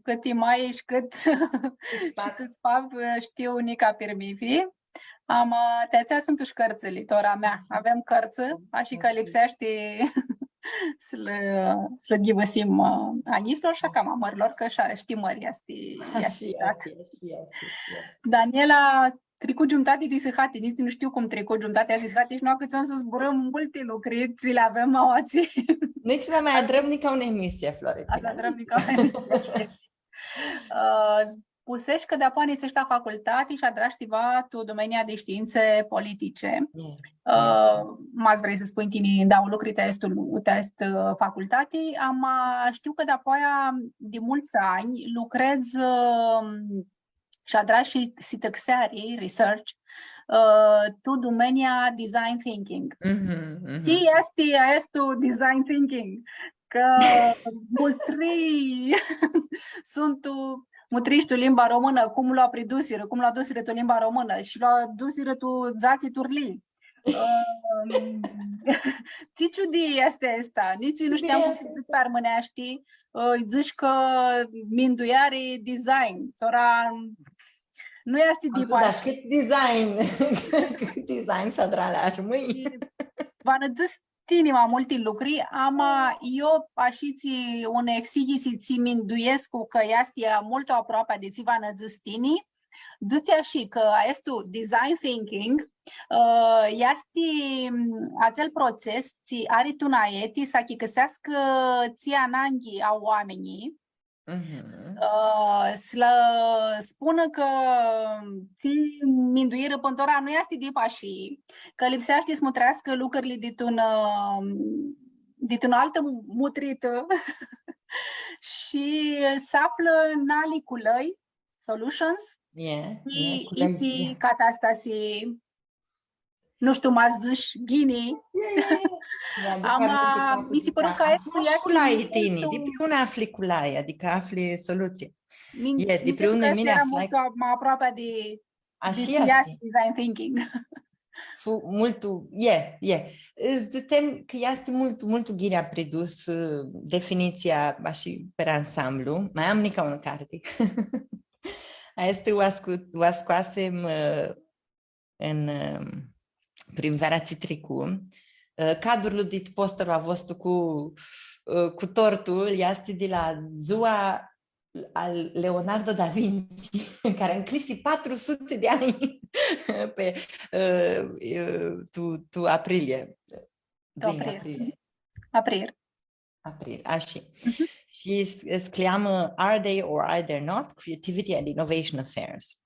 cãti mai shi cãts, shi cãts pap shtiu nica pirmithi. Ama ti atsea suntu shi cãrtsãli, tora mea. Avem cãrtsã, ashi cã lipseashti S-lã, s-lã ghivãsim, ã, a njitslor shi a cama mãrlor, cã sh-, shtii, mãri easti, easti. Ashi, ashi, ashi, ashi. Daniela, tricu giumitati di sãhati, nitsi nu shtiu cum tricu giumitati di sãhati shi nu acãtsãm s-zburãm multi lucri, tsi li avem aoatsi. Nitsi nu ma adrãm nica unã emisie, Florentina. Ashi, adrãm nica unã emisie. Ã, spuseshi cã dapoaia nitsi eshti la facultati shi adrashi tsiva tu domenia di shtiintsi politice. Ã, ma s-vrei s-spunj tini dauã lucri ti aestu lu-, ti aestu, ã, facultati, ama shtiu cã dapoaia di multsã anj lucredz, ã, shi adrashi shi sitãxeari, research, ã, tu domenia design thinking. Tsi easti aestu design thinking? Cã multrei suntu, multrei shi tu limba românã, cum lu apridusirã, cum lu adusirã tu limba românã shi lu adusirã tu dzatsi turlii. Ãm, tsi ciudii easti aestã? Nitsi nu shtiam cum s-dzãc pi armãneashti, ã, dzãts cã mindueari design, tora nu easti di... Dar cãt design? Cãt design s-adrã la armãnj? Va nã dzãts tini ma multi lucri, ama io ashitsi unã exiyisi tsi minduescu cã easti multu aproapea di tsi va nã dzãts tini, dzãtsi ashi cã aestu design thinking, ã, easti, m, atsel protses tsi ari tu nai ti s-achicãseascã tsi ananghi au oaminjlji, ã, s-lã spunã cã tsi minduirã pãn tora nu easti dip ashi, cã lipseashti s-mutreascã lucrili di tu un, ã, di tu unã altã mutritã shi s-aflã nali culãi, solutions, i itsi catastasi, nu shtiu, ma dzãsh ghini. Ama mi si pãru cã easti, easti culai tini, multu, dipriunã afli culai, adicã afli solutsii. Minduescu cã easti multu ma aproapea di, di tsi easti design thinking. Fu multu, e, e. Dzãtsem cã easti multu, multu ghini apridus, ã, definitsia, ashi, per ansamblu. Ma am nica unã carti. Aestã u scu-, u scoasem, ã, tu, ã, primveara tsi tricu. Ã, cadrul dit posterlu a vostu cu, ã, cu tortul easti di la dzua al Leonardo da Vinci, cari ncljisi patru suti di anj pi, ã, ã, tu, tu aprilie. Tu aprilie. Aprilie. Aprilie, ashi. Shi s-, s-cljamã Are They or Are They Not? Creativity and Innovation Affairs.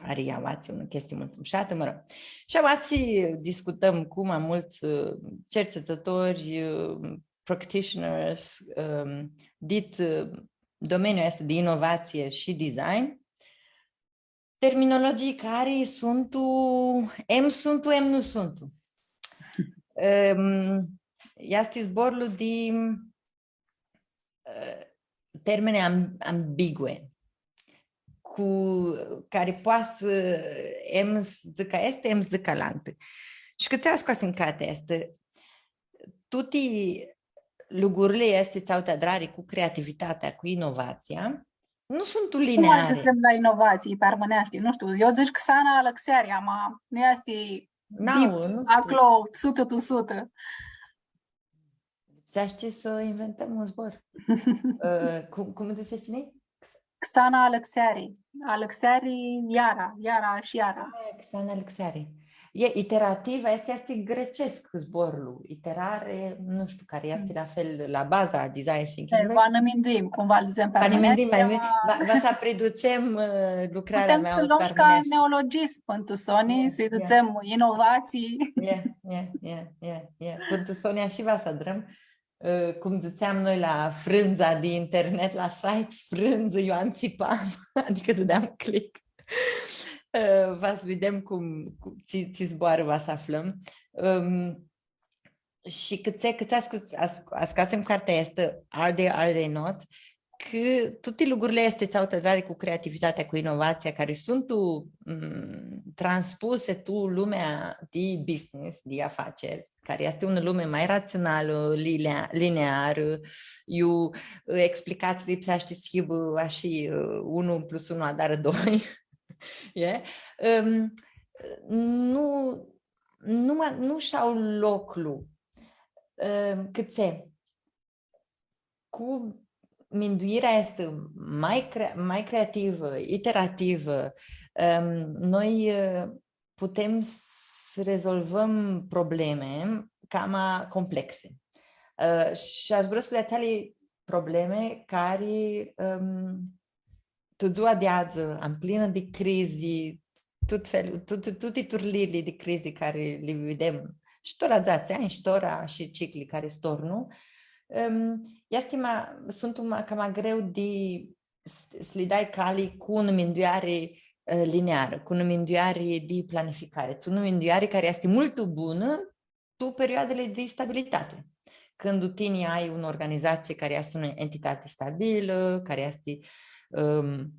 Ari aoatsi unã chestii multu mushatã, mã rog. Shi aoatsi discutãm cu ma multsã, ã, cercetãtori, ã, practitioners, ãm, dit, ã, domeniul aestu di inovatsii shi design, terminologii cari suntu, em suntu, em nu suntu. Ãm, easti zborlu di, ã, termeni am-, ambigue, cu cari poati s-, em s-dzãcã aestã, em s-dzãcã alantã. Shi cãtse scoasim cartea aestã, tuti lucrurli aesti tsi au ti adrari cu creativitatea, cu inovatsia, nu suntu lineari. Cum dzãtsem la inovatsii pi armãneashti? Nu shtiu, eu dzãc xana alãxeari, ama nu easti dip, nu shtiu, aclo, sutã tu sutã. Lipseashti s-inventãm un zbor. Ã, cum, cum dzãtsi tini? Xana alãxeari. Alãxeari iara, iara shi iara. E, xana alãxeari. E iterativ, aestã easti grecescu zborlu. Iterare, nu shtiu, cari easti la fel la baza design thinking-ului. Va nã minduim, cum va dzãtsem pi armãneashti, va, va s-apridutsem, ã, lucrarea mea pi armãneashti. Putem s-lu lom ca neologism pãn tu soni, s-dzãtsem inovatsii. E, e, e, e, e. Pãn tu soni ashi va s-adrãm. Ã, cum dzãtseam noi la frãndza di internet, la site, frãndzã, eu antsipam, adicã dãdeam click. Ã, va s-videm cum, cum, tsi, tsi zboarã va s-aflãm. Ãm, shi cãtse, cãtse a scu-, a scu-, a scoasem cartea aestã, Are They, Are They Not? Cã tuti lucrurli aesti tsi au ti adrari cu creativitatea, cu inovatsia, cari suntu, mm, transpuse tu lumea di business, di afaceri, cari easti unã lumi ma ratsionalã, linea-, linearã, iu, ã, explicatsii lipseashti s-hibã ashi, ã, unu plus unu adarã doi. E? Ãm, nu, nu ma-, nu sh-au loclu. ãm, cãtse cu minduirea aestã ma cre-, ma creativã, iterativã, ãm, noi, ã, putem s-rezolvãm probleme cama complexe. Ã, shi azburãscu di atseali probleme cari, ãm, tu dzua di adzã, amplinã di crizi, tut fel, tut, tut, tuti turliili di crizi cari li videm shi tora dzatsi anj, shi tora shi cicli cari s-tornu, ãm, easti ma, suntu ma, cama greu di s-, s-li dai cali cu unã minduiari, ã, linearã, cu unã minduiari di planificari, cu unã minduiari cari easti multu bunã tu perioadili di stabilitati. Cãndu tini ai unã organizatsii cari easti unã entitati stabilã, cari easti, ãm,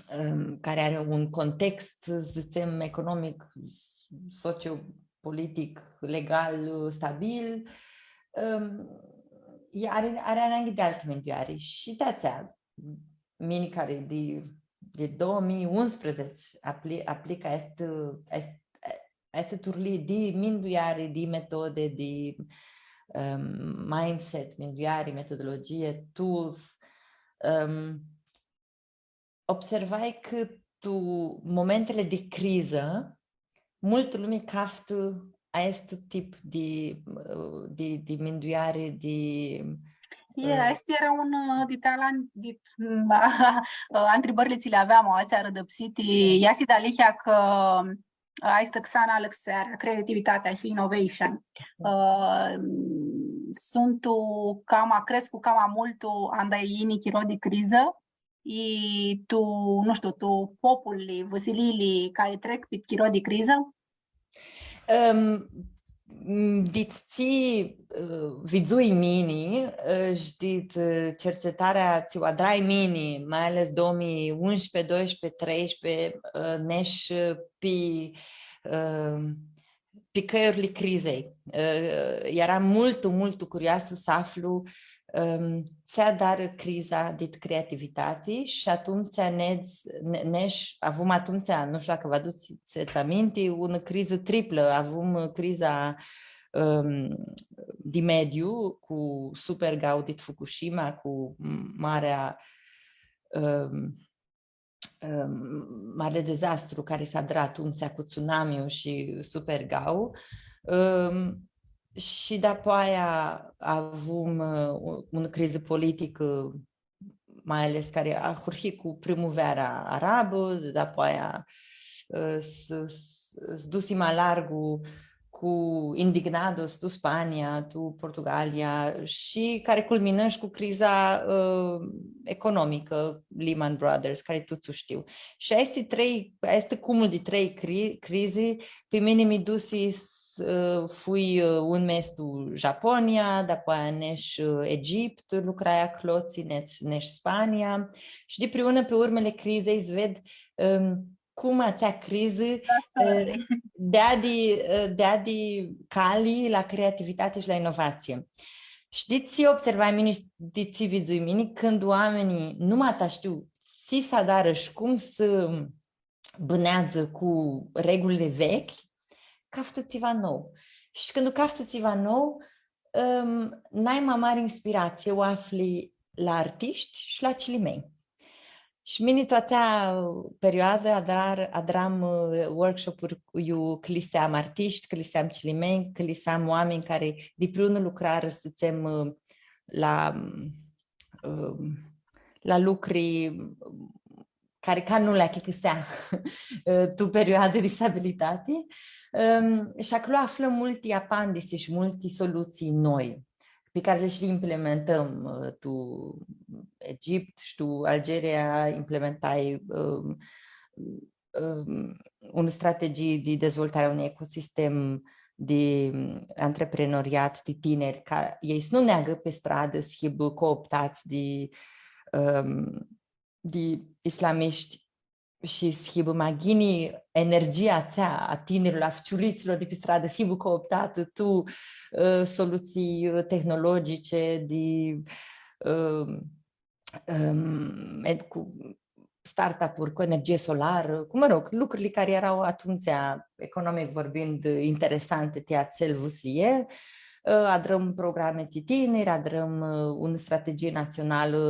ãm, cari ari un context, dzãtsem, economic, s-, sociopolitic, legal, stabil, ãm, ea ari, ari ananghi di alti minduiari. Shi di atsea, mini cari di, di doauã mii unsprezece apli-, aplic aestã, aest-, aestã turlii di minduiari, di metodi, di, ãm, mindset, minduiari, metodologii, tools, ãm, observai cã tu momentili di crizã, multã lumi caftã aestu tip di, di, di minduiari, di, E, ã, aesti eara un, ã, di talan-, di, ã, ntribãrli tsi li aveam, aoatsi arãdãpsiti. Easti dealihea cã, ã, aestã xana alãxeari, creativitatea shi innovation. Ã, suntu cama, crescu cama multu anda yini chiro di crizã, i tu, nu shtiu, tu populi, vãsiliili cari trec pit chiro di crizã? Ãm, m, dit tsi, ã, vidzui mini, ã, shi dit, ã, cercetarea tsi u adrai mini, mai ales doauã mii unsprezece, doisprezece, treisprezece, ã, nesh, ã, pi, ã, pi cãljurli crizei. Ã, earam multu, multu curioasã s-aflu, ãm, tsi adarã criza dit creativitati shi atumtsea nedz-, ne-, nesh-, avum atumtsea, nu shtiu dacã vã adutsets aminti, unã crizã triplã. Avum criza, ãm, di mediu cu super-GAU dit Fukushima, cu marea, ãm, ãm, marli dizastru cari s-adrã atumtsea cu tsunamiu shi super-GAU. Ãm, shi dapoaia avum, ã, u-, unã crizã politicã, mai ales cari ahurhi cu primuveara arabã, dapoaia, ã, s-, s-, s-dusi ma largu cu indignados tu Spania, tu Portugalia, shi cari culminã shi cu criza, ã, economicã, Lehman Brothers, cari tuts u shtiu. Shi aesti trei, aestu cumul di trei cri-, crizi, pi mini mi dusi s-, ã, fui, ã, un mes tu Japonia, dapoaia nesh, ã, Egipt, lucrai aclotsi, nesh, nesh Spania. Shi di pri unã pi urmili crizei s-ved, ãm, cum atsea crizã, ã, deadi, ã, deadi cali la creativitati shi la inovatsii. Shi di tsi observai mini, shi di tsi vidzui mini, cãndu oaminjlji nu ma ta shtiu tsi s-adarã shi cum s-bãneadzã cu regulili vechi, caftã tsiva nou. Shi cãndu caftã tsiva nou, ãm, nai ma mari inspiratsii u afli la artishti shi la cilimenj. Shi mini tu atsea perioadã adrar-, adram, ã, workshop-uri, iu cãliseam artishti, cãliseam cilimenj, cãliseam oaminj cari dipriunã lucrarã, s-dzãtsem, ã, la, ã, la lucri cari ca nu li achicãsea, ã, tu perioadã di stabilitati. Ãm, shi aclo aflãm multi apandisi shi multi solutsii noi, pi cari li shi implementãm, ã, tu Egipt shi tu Algeria, implementai, ãm, ãm, unã strategii di dezvoltari a unui ecosistem di, ãm, antreprenoriat di tiniri, ca elj s-nu neagã pi stradã s-hibã cooptats di, ãm, di islamishti shi s-hibã ma ghini energia atsea a tinirlor, a ficiuritslor di pi stradã, s-hibã cooptatã tu, ã, solutsii, ã, tehnologice, di, ã, ãm, ed-, cu startup-uri, cu energie solarã, cu, mă rog, lucrurli cari eara atumtsea, economic vorbind, interesanti ti atsel vãsilie. ã, adrãm programi ti tiniri, adrãm, ã, unã strategii natsionalã,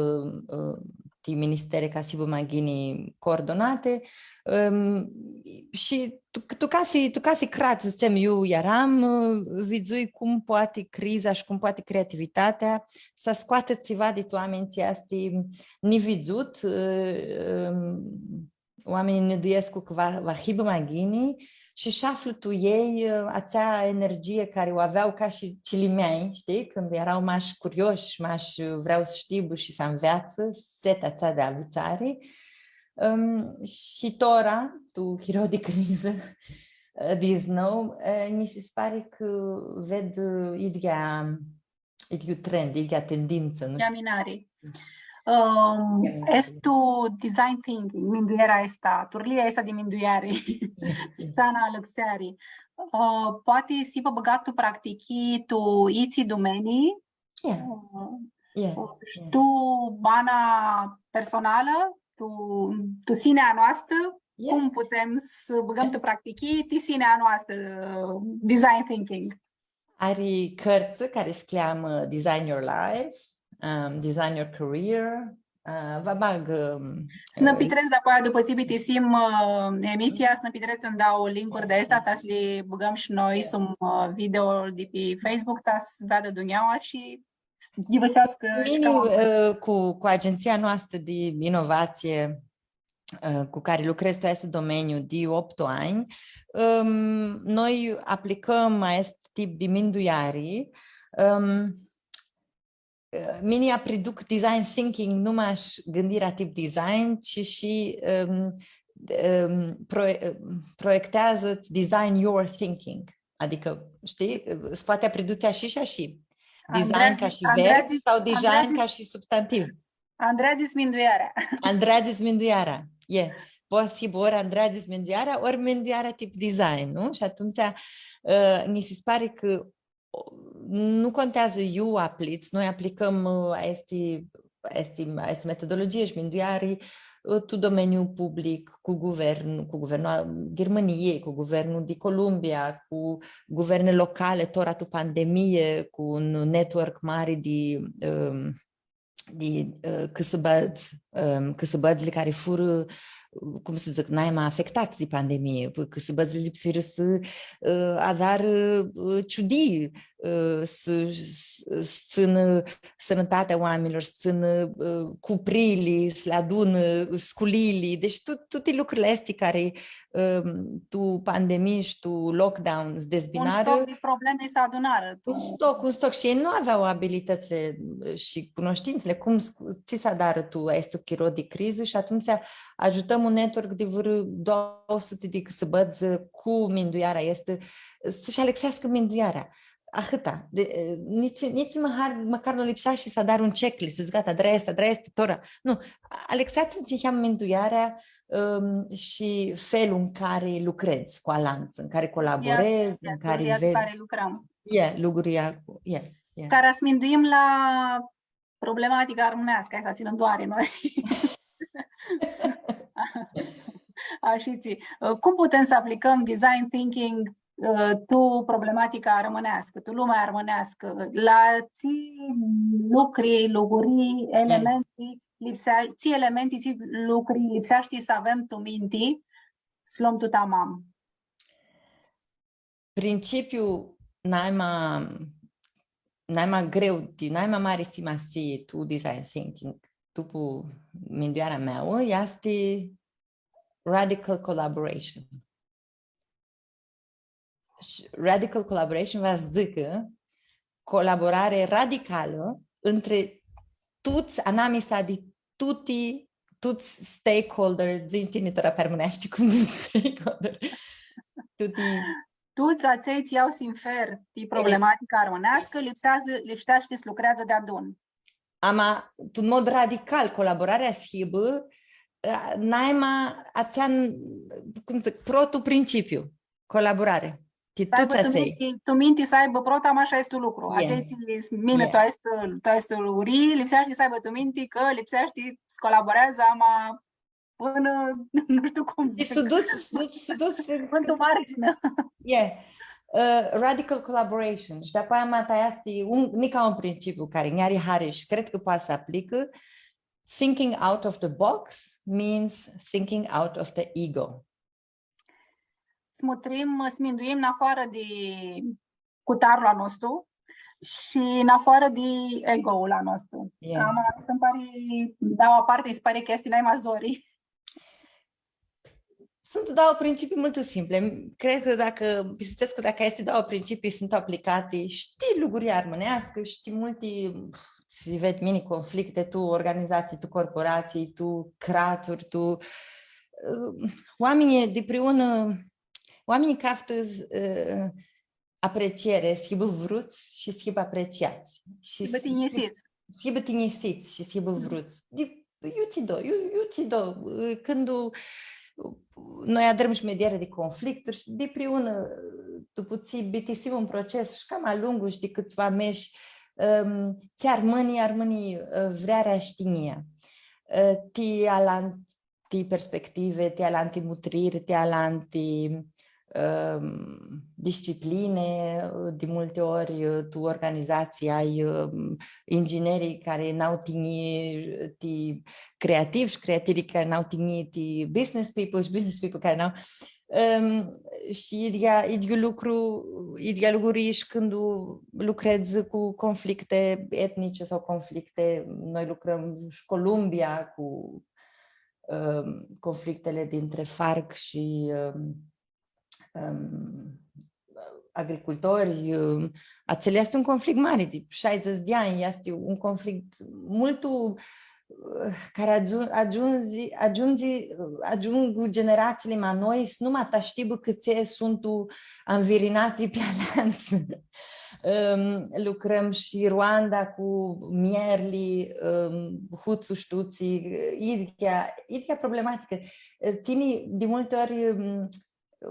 ã, ti ministere ca s-hibã ma ghini coordonati. Ãm, shi tu, tu casi, tu casi crat, dzãtsem, iu earam, ã, vidzui cum poati criza shi cum poati creativitatea s-scoatã tsiva di tu oaminj tsi easti nividzut, ã, ãm, oaminjlji nãduescu cã va, va hibã ma ghini shi sh-aflã tu elj, ã, atsea energie cari u avea ca shi cilimeanj, shtii? Cãndu eara mash curioshi, mash, ã, vrea s-shtibã shi s-anveatsã, seta atsea di anvitsari. Ãm, shi tora, tu chiro di crizã, ã, di znou, ã, nji si pari cã ved, ã, idyea, idyiu trend, idyea tendintsã, nu shtiu. Caminari. Ãm, easti tu design thinking, minduearea aestã, turlia aestã di mindueari, s-ana alãxeari. Ã, poati s-hibã bãgat tu practichii, tu itsi domenii, ã, ã, shi tu bana personalã, tu, tu sinea a noastrã, cum putem s-bãgãm tu practichii, ti sinea a noastrã, design thinking. Ari cãrtsã cari s-cljamã Design Your Life, um, Design Your Career, ã, va bag, ãm, s-nã pitrets dapoaia, dupã tsi bitisim, ã, emisia, s-nã pitrets ndauã linkuri di aesti, ta s-li bãgãm shi noi, sum, ã, video di pi Facebook, ta s-veadã dunjaua shi s-ghivãseascã shi mini, cama. Ã, cu, cu agentsia noastrã di inovatsii, ã, cu cari lucredz tu aestu domeniu di optu anj, ãm, noi aplicãm aestu tip di mindueari, ãm, ã, mini apriduc design thinking, nu mash gãndirea tip design, ci shi, ãm, ãm, pro-, ãm, proiecteadzã-ts design your thinking. Adicã, shtii, s-poati apridutsi ashi shi ashi. Design ca shi verb sau design ca shi substantiv. Andreadzi-ts minduearea. Andreadzi-ts minduearea. E. Poati s-hibã ori andreadzi-ts minduearea, ori minduearea tip design, nu? Shi atumtsea, ã, nji si pari cã, o, nu conteadzã iu aplici, noi aplicãm, ã, aesti, aesti, aesti metodologii shi mindueari, ã, tu domeniul public, cu guvern, cu guvernul a Ghirmãniei, cu guvernul di Columbia, cu guverne locali, tora tu pandemie, cu un network mari di, ãm, di, ã, cãsãbãdz, ãm, cãsãbãdzli cari furã, cum s-dzãc, naima afectats di pandemie, cãsãbãdzli lipsirã s-, ã, adarã, ã, ciudii, ã, s-, s-, s-tsãnã sãnãtatea oaminjlor, s-tsãnã, ã, cupriili, s-li adunã, sculiili. Deci tu-, tuti lucrurli aesti cari ãm, tu pandemii shi tu lockdown s-dezbinarã. Un stoc di problemi s-adunarã. Un stoc, un stoc. Shi elj nu avea abilitãtsli shi cunoshtintsãli cum s-, tsi s-adarã tu aestu chiro di crizã shi atumtsea agiutãm un network di vãrã doauã suti di cãsãbãdz cu minduearea aestã, s-shi alãxeascã minduearea. Ahãta. Di, e, nitsi, nitsi mãhar, mãcar nu lipseashti s-adari un checklist, s-dzãts, gata, adrã aestã, adrã aestã, tora. Nu, alãxeats-nji niheam minduearea, ãm, shi felul în care lucredz cu alantsã, în care colaborez, în care vedz. Ia, lucrãm. E, lucruri aclo, e, e. Cara s-minduim la problematica armãneascã, hai s-tsãnem doari noi. Ashitsi, cum putem s-aplicãm design thinking, ã, tu problematica armãneascã, tu lumea armãneascã, la tsi lucri, lucri, elementi, lipsea-, tsi elementi, tsi lucri lipseashti s-avem tu minti, s-lom tu tamam. Principiul naima, naima greu, di naima mari simasii tu design thinking, tu pu-, minduearea mea, easti radical collaboration. Shi radical collaboration va s-dzãcã colaborare radicalã între tuts, anamisa di tuti, tuts stakeholder, dzã-nj tini tora pi armãneashti cum dzãts stakeholder, tuti. Tuts atselj tsi au sinfer ti problematica armãneascã, lipseadzã, lipseashti s-lucreadzã deadun. Ama, tu mod radical, colaborarea s-hibã, ã, naima atsea, cum dzãc, protu principiu, colaborare. Ti tuts atselj. S-aibã tu minti, tu minti s-aibã prota, ama ashi easti lucru. Atselj tsi s-minã tu aestã, tu aestã lucri, lipseashti s-aibã tu minti cã lipseashti s-colaboreadzã, ama pãnã, nu shtiu cum dzãc. S-u duts, s-u duts, s-u duts. Pãnã tu mardzini. E. Uh, radical collaboration. Shi dapoaia ma ta easti un, nica un principiu cari nj-ari hari shi cred cã poati s-aplicã. Thinking out of the box means thinking out of the ego. S-mutrim, s-minduim nafoarã di cutarlu a nostru shi nafoarã di ego-ul a nostru. Yeah. Ama, s-nji pari, dauã parti, nji pari cã easti nai ma zori. Suntu dauã principii multu simpli. Cred cã dacã, pistipsescu cã dacã aesti dauã principii suntu aplicati shi ti luguria armãneascã shi ti multi, tsi ved mini, conflicte, tu organizatsii, tu corporatsii, tu craturi, tu, ã, oaminjlji dipriunã, oaminjlji caftã, ã, apreciere, s-hibã vruts shi s-hibã apreciats. Shi s-hibã s-, tinjisits. S-hibã tinjisits shi s-hibã vruts. Di, iutsido, iu, iutsido, cãndu noi adrãm shi mediere di conflicturi shi dipriunã, dupu tsi bitisim un proces shi cama lungu shi di cãtsiva mesh, ãm, tsi armãni, armãni, ã, vrearea shi tinjia. Ã, ti alan-, ti perspective, ti alanti mutriri, ti alanti, ãm, discipline, di multi ori, tu organizatsii ai, ãm, inginerlji cari n-au tinjii ti creativi shi creativlji cari n-au tinjii ti business people shi business people cari n-au, ãm, shi idyea, idyiu lucru, idyea lucru e shi cãndu lucredz cu conflicte etnice sau conflicte, noi lucrãm shi Columbia cu ãm, conflictele dintre FARC shi, ãm, ãm, agricultori, ãm, atsel easti un conflict mari, di shaidzãts di anj, easti un conflict multu, ã, cari agiu-, agiundzi, agiundzi, agiungu generatsiili ma noi, s-, nu ma ta shtibã cãtse suntu anvirinati pi alantsã. Ãm, lucrãm shi Ruanda cu mierli, ãm, Hutu shi Tutsi, idyea, idyea problematicã. Tini, di multi ori, ãm,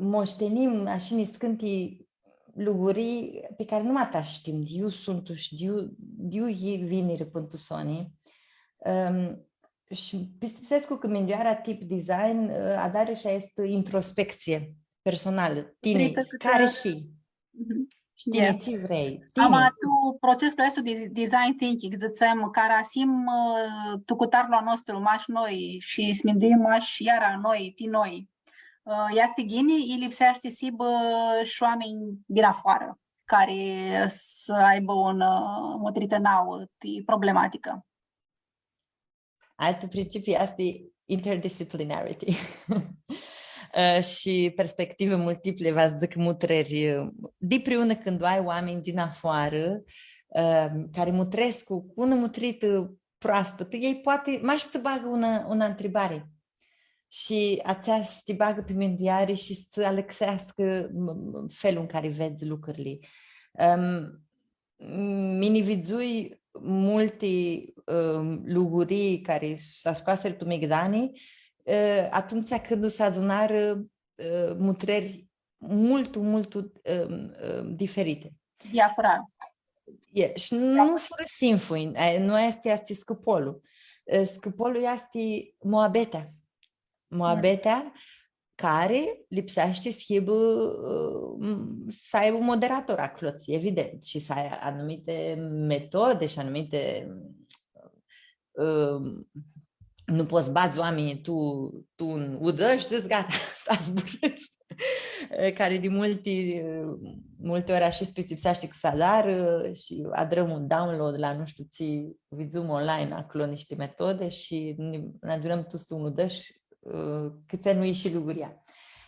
moshtinim ashi niscãnti lugurii pi cari nu ma ta shtim di iu suntu shi di iu, di iu vinirã pãn tu soni. Ãm, shi pistipsescu cã mindueara tip design, ã, adarã shi aestã introspectsii personalã. Tini, cari hii? Mhm. Shi tini tsi vrei? Ama tu procesul aestu di design thinking, dzãtsem, cara s-him, ã, tu cutarlu a nostru, mash noi, shi s-minduim mash iara noi, ti noi. Ã, easti ghini, i lipseashti s-hibã shi oaminj di nafoarã, cari s-aibã un, ã, mutritã nauã ti problematicã. Altu principiu easti interdisciplinarity. Ã, shi perspective multiple, va dzãc, mutreri, ã, dipriunã cãndu ai oaminj di nafoarã, ã, cari mutrescu cu unã mutritã proaspãtã, elj poati mash s-bagã unã, unã ntribari. Shi atsea s-ti bagã pi mindueari shi s-alãxeascã, m-, m-, felul în care vedz lucrurile. Ãm, mini vidzui multi, ãm, lugurii cari s-ascoasirã tu migdani, ã, atumtsea cãndu s-adunarã, ã, mutreri multu, multu, ãm, ãm, diferite. Diafura. E, shi nu furã sinfuni, e, nu easti, easti scãpolu. E, scãpolu easti muabetea. Muabetea cari lipseashti s-hibã, ã, m-, s-aibã un moderator aclo, evident, shi s-ai anumite metode shi anumite, ã, nu pots s-badz oaminjlji tu, tu un udã shi dzãts, gata, ta zburãts. Cari di multi, multi ori ashi s-pistipseashti cã s-adarã shi adrãm un download la nu shtiu tsi, vidzum online aclo nishti metode shi nã, nã adunãm tuts tu un udã shi, ã, cãtse nu ishi luguria.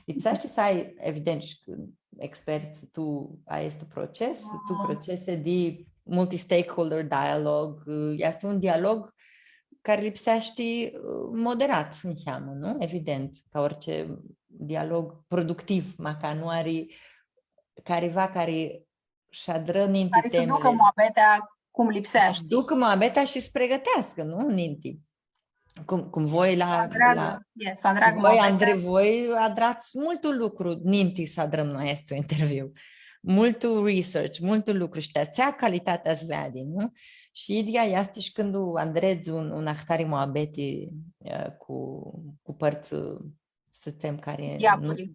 Lipseashti s-ai, evident, shi experts tu aestu proces, tu procese di multi-stakeholder dialogue, easti un dialog cari lipseashti, ã, moderat niheamã, nu? Evident, ca orice dialog productiv, ma ca nu ari cariva cari sh-adrã ninti temili. Cari s-ducã muabetea cum lipseashti. Ducã muabetea shi s-pregãteascã, nu? Ninti. Cum, cum voi la, s-andreagã, la, e, s-andreagã voi muabetea. Andre-, voi adrats multu lucru ninti s-adrãm noi aestu interviu. Multu research, multu lucru shi ti atsea calitatea s-veadi, nu? Shi idyea easti shi cãndu andredz un, un ahtari muabeti, e, cu, cu pãrtsã, s-dzãtsem, cari nu... Diafuri.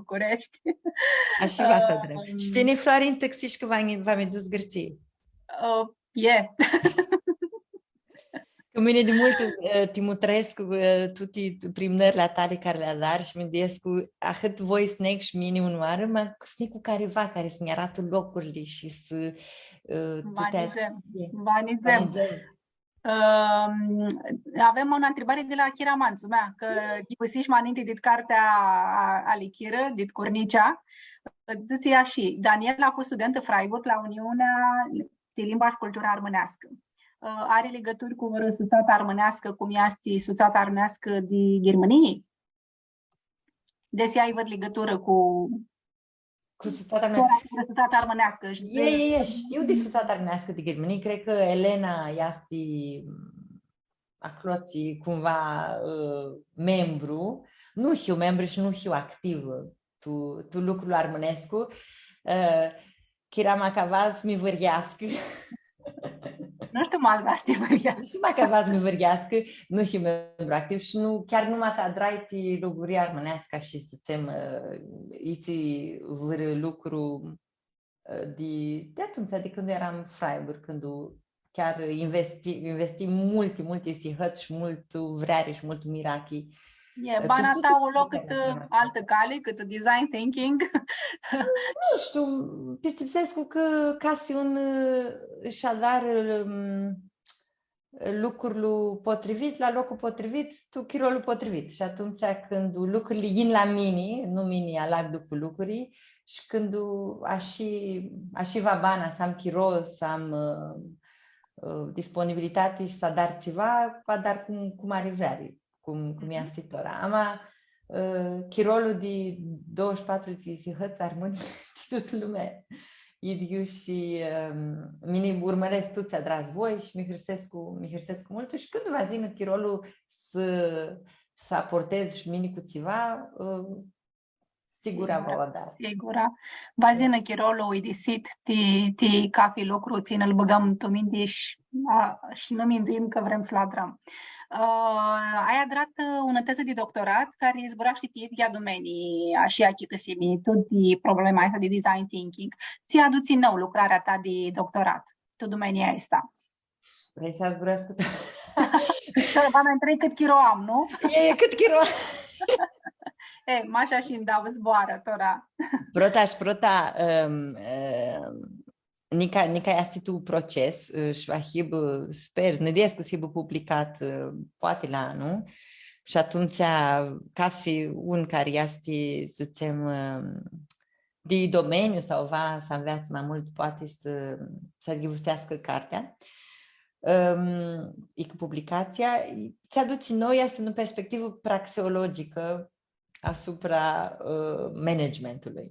Bucureshti. Ashi va s-adrãm. Shi tini, Florin, tãxish cã va, va mi duts Gãrtsii. Uh, yeah. Cã mini di multu, eh, ti mutrescu, eh, tuti primnãrli a tali cari li adari shi minduescu cã ahãt voi s-neg shi mini unãoarã, ma s-neg cu cariva cari s-nj-aratã locurli shi s-, eh, Va nidzem, va nidzem. Ãm, avem unã ntribari di la Chira Mantsu, mea, cã ghivãsish ma ninti dit cartea a, ali Chirã, dit Curnicea. Dzãtsi ashi, Daniela a fost studentã Freiburg la Uniunea di Limba shi Cultura Armãneascã. Ã, ari ligãturi cu vãrã sutsatã armãneascã, cum easti Sutsata Armãneascã di Ghirmãnii? Desi ai vãrã ligãturã cu Cu Sutsata Armãneascã. Cu Sutsata Armãneascã shi E, e, e, shtiu di Sutsata Armãneascã di Ghirmãnii. Cred cã Elena easti aclotsi cumva, ã, membru. Nu hiu membru shi nu hiu activã tu, tu lucrul armãnescu. Ã, Chira ma ca va s-mi vãryeascã. Nu shtiu, ma ca va s-ti vãryeascã. Nu shtiu ma ca va s-mi vãryeascã, nu hiu membru activ shi nu, chiar nu ma adrai ti Luguria Armãneascã shi s-dzãtsem, ã, itsi vãrã lucru, ã, di, di atumtsea, di cãndu earam Freiburg, cãndu chiar investi, investi multi, multi sihãts shi multu vreari shi multu mirachi. E, bana ta u lo cãtã altã cali, cãtã design thinking? Nu shtiu, pistipsescu cã casi un, ã, sh-adarã, ãm, lucrul potrivit la locul potrivit, tu chirolu potrivit. Shi atumtsea cãndu lucrili yin la mini, nu mini alag dupu lucri, shi cãndu ashi, ashi va bana, s-am chiro, s-am, ã, ã, disponibilitati shi s-adar tsiva, va adar cum, cum ari vreari, cum, cum easti tora. Ama, ã, chirolu di doauãdzãts shi patru di sihãts armãni ti tutã lumea. Idyiu shi, ãm, mini urmãrescu tut tsi adrats voi shi mi hãrsescu, mi hãrsescu multu shi cãndu va s-yinã chirolu s-, s-aportez shi mini cu tsiva, ã, sigura va u adar. Sigura. Va s-yinã chirolu uidisit ti, ti cafi lucru tsi nã-l bãgãm tu minti shi, a, shi nu minduim cã vrem s-lu adrãm. Ã, ai adratã, ã, unã tezã di doctorat cari zburashti ti idyea dumenii, ashi achicãsimi, tut di problema aestã di design thinking. Tsi adutsi nãu lucrarea ta di doctorat tu dumenia aestã? Vrei s-zburãscu? Tora va mi ntreghi cãt chiro am, nu? E, e, cãt chiro am. E, mash ashi nj-dau zboarã, tora. Prota shi prota, ãm, ãm, nica, nica easti tu proces, ã, shi va hibã, sper, nã descu s-hibã publicat, ã, poati la anlu. Shi atumtsea, cafi un cari easti, dzãtsem, ãm, di domeniu sau va s-anveatsã ma multu, poati s-, s-ghivãseascã cartea, ãm, icã publicatsia, tsi adutsi nãu easti unã perspectivã praxeologicã asupra, ã, managementului.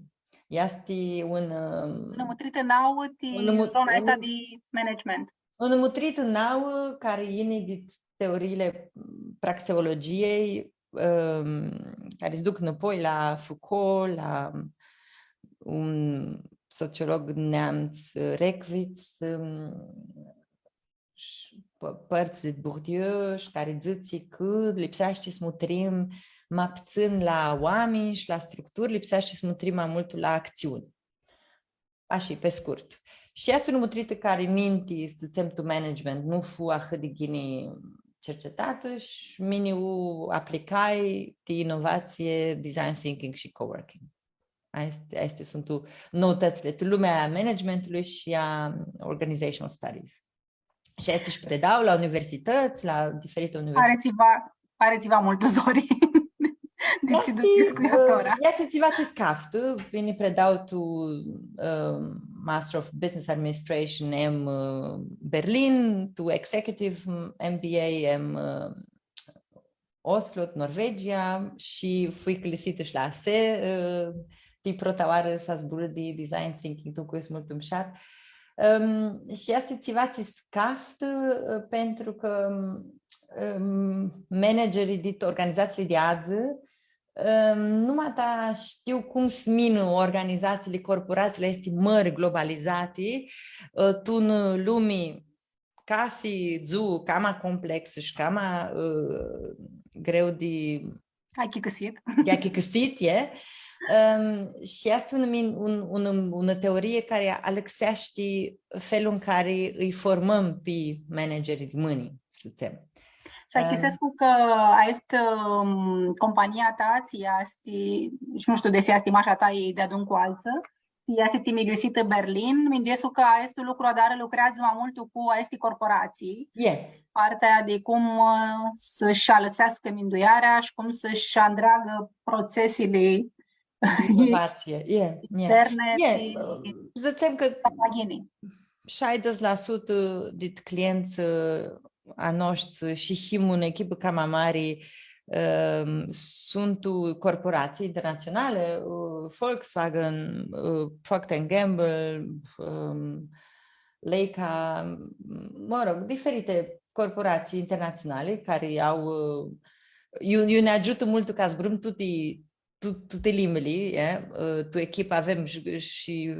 Easti un, ãm, unã mutritã nauã ti unã mut-, zona aestã un, di management. Unã mutritã nauã cari yini di teoriile praxeologiei, ãm, cari s-duc nãpoi la Foucault, la un sociolog neamts, Reckwitz, ãm, shi pã-, pãrts di Bourdieu, shi cari dzãtsi cã lipseashti s-mutrim ma ptsãn la oaminj shi la structuri, lipseashti s-mutrim ma multu la actsiuni. Ashi, pi scurt. Shi easti unã mutritã cari ninti, s-dzãtsem, tu management, nu fu ahãt di ghini cercetatã shi mini u aplicai ti inovatsii, design thinking shi coworking. Aesti, aesti suntu noutãtsli tu lumea a managementului shi a organizational studies. Shi aestã shi predau la universitãts, la diferite universitãts. Ari tsiva, ari tsiva multu zori. Di tsi duchescu tora. Easti tsiva tsi s-caftã, mini predau tu, ã, Master of Business Administration, em, ã, Berlin, tu Executive M B A, em, ã, Oslo, Norvegia, shi fui cãlisitã shi la ASE, ã, ti prota oarã s-zburã di design thinking, tu cui s-multu mushat. Ãm, shi easti tsiva tsi s-caftã, ã, pentru cã, ãm, managerii dit organizatsiili di adzã, ãm, nu ma ta shtiu cum s-minã organizatsiili, corporatsiili aesti mãri, globalizati, ã, tu unã lumi cathi dzuã cama complexã shi cama, ã, greu di achicãsit. Di achicãsit, e. Ãm, shi easti un min-, un, un, unã teorie cari alãxeashti felul în care îi formăm pe managerii de mâine, să zicem. Shi achicãsescu cã aestã, ãm, compania ta, tsi easti, shi nu shtiu desi easti mash a ta, e deadun cu altsã, easti, easti timiliusitã Berlin, minduescu cã aestu lucru adarã lucreadzã ma multu cu aesti corporatsii. E. Partea di cum, ã, s-shi alãxeascã minduearea shi cum s-shi andreagã protsesili di inovatsii, e, e, interne, e, shi ã, dzãtsem cã ghini. Shaidzãts la sutã dit clientsã, ã, a noshtri shi him unã echipã cama mari, ãm, suntu corporatsii internatsionali, ã, Volkswagen, ã, Procter and Gamble, ãm, Leica, mă rog, diferite corporații internaționale care au, ã, iu, iu nã agiutã multu ca s-zburãm tuti tu, tuti limbili, e? Ã, tu echipã avem shi, shi, ã,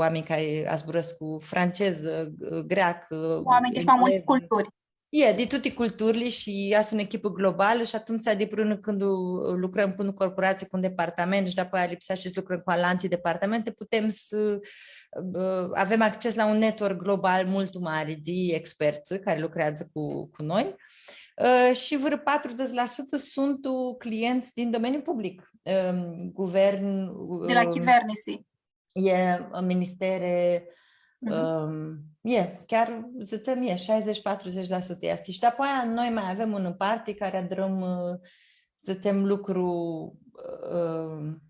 oaminj cari zburãscu francezã, ã, greacã, oaminj di ma multi englezã. Culturi. E, di tuti culturli shi easti unã echipã globalã shi atumtsea, diprunã cãndu lucrãm cu unã corporatsii, cu un departament shi dapoaia lipseashti s-lucrãm cu alanti departamente, putem s-, ã, avem acces la un network global multu mari di expertsã cari lucreadzã cu, cu noi. Ã, shi vãrã patrudzãts la sutã suntu clientsã din domeniul public, ãm, guvern, di la ãm, chivernisi. E, ministere, mhm, ãm, e, chiar, dzãtsem, e, shaidzãts, patrudzãts la sutã easti. Shi dapoaia noi ma avem unã parti cari adrãm, ã, dzãtsem, lucru, ãm,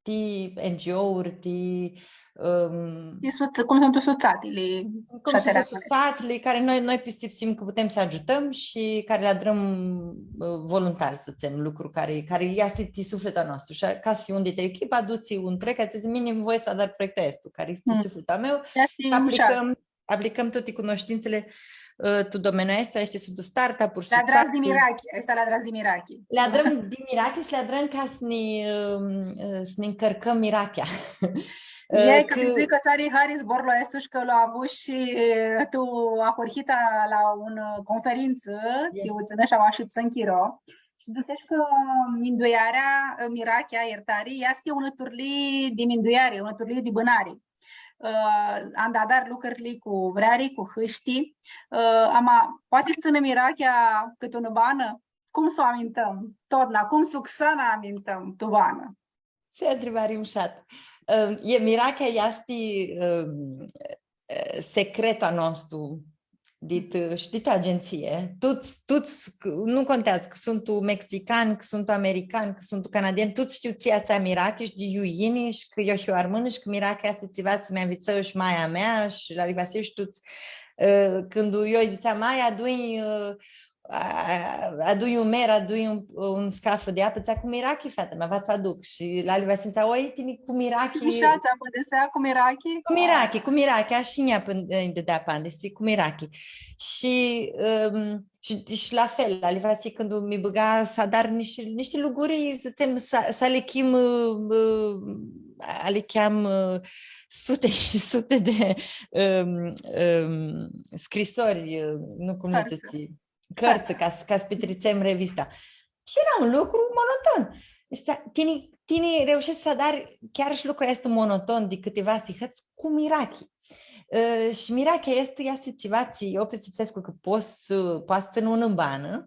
ti N G O-uri, ti, ãm, ti suts-, cum suntu sutsatili, cum suntu sutsatili, cari noi, noi pistipsim cã putem s-agiutãm shi cari li adrãm, ã, voluntar, s-dzãtsem, lucru cari, cari easti ti suflitlu a nostru. Shi ca s-hii un di echipã, adutsi un trec, dzãtsi, mini voi s-adar proiectul aestu, cari easti ti suflitlu a meu, shi aplicãm, aplicãm tuti cunoștințele, ã, tu domeniul aestu, aesti suntu startup-uri, li adrãm di mirachi, aesti li adrãm di mirachi. Li adrãm di mirachi shi li adrãm ca s-nã, ãm, ã, s-nã ncãrcãm mirachea. E, ã, cã vidzui cã tsã ari hari zborlu aestu shi cã lu avushi shi, ã, tu ahurhita la unã, ã, conferintsã, tsi u tsãnãsh aoa shi ptsãn chiro. Shi dzãsesh cã minduearea, ã, mirachea, iertari, easti unã turlii di mindueari, unã turlii di bãnari. Ã, anda adari lucrili cu vreari, cu hãshti. Ã, ama, poati s-tsãnã mirachea cãtã unã banã? Cum s-u amintãm? Totna, cum s-u xãnã amintãm tu banã? Tsi ntribari mushatã. Ã, e, mirachea easti, ã, ã, secretlu a nostru. Dit, ã, shi dit agentsii, tuts, tuts, c-, nu conteadzã cã suntu mexicani, cã suntu americani, cã suntu canadieni, tuts shtiu tsi e atsea mirachi shi di iu yini shi cã eu hiu armãnã shi cã mirachea easti tsiva tsi mi nvitsã shi maia mea shi Lali Vasili shi tuts. Ã, cãndu eu lji dzãtseam, „Maia, adu-nj, ã, a, a, adu-nj un mer, adu-nj un, un scafã di apã”, dzãtsea, „Cu mirachi, feata mea, va tsã aduc.” Shi Lali Vasili dzãtsea, „Oi, tini cu mirachi.” Cum s-apãndisea, cu mirachi? „Cu mirachi, cu mirachi, ashi nj-apãn-, nj-dãdea apãndisi, cu mirachi.” Shi, ãm, shi, shi la fel, Lali Vasili, cãndu mi bãga s-adar nishti, nishti lucri, s-dzãtsem, s-, s-alichim, ã, ã, alicheam, ã, sute shi sute di, ãm, ãm, scrisori, ã, nu cum li dzãtsi, cãrtsã, ca s-, ca s-pitritsem revista. Shi eara un lucru monoton. Easti, tini, tini reusheshti s-adari chiar shi lucrul aestu monoton di cãtiva sihãts cu mirachi. Ã, shi mirachea easti, easti tsiva tsi eu pistipsescu cã pots, ã, poati s-tsãnã unã banã,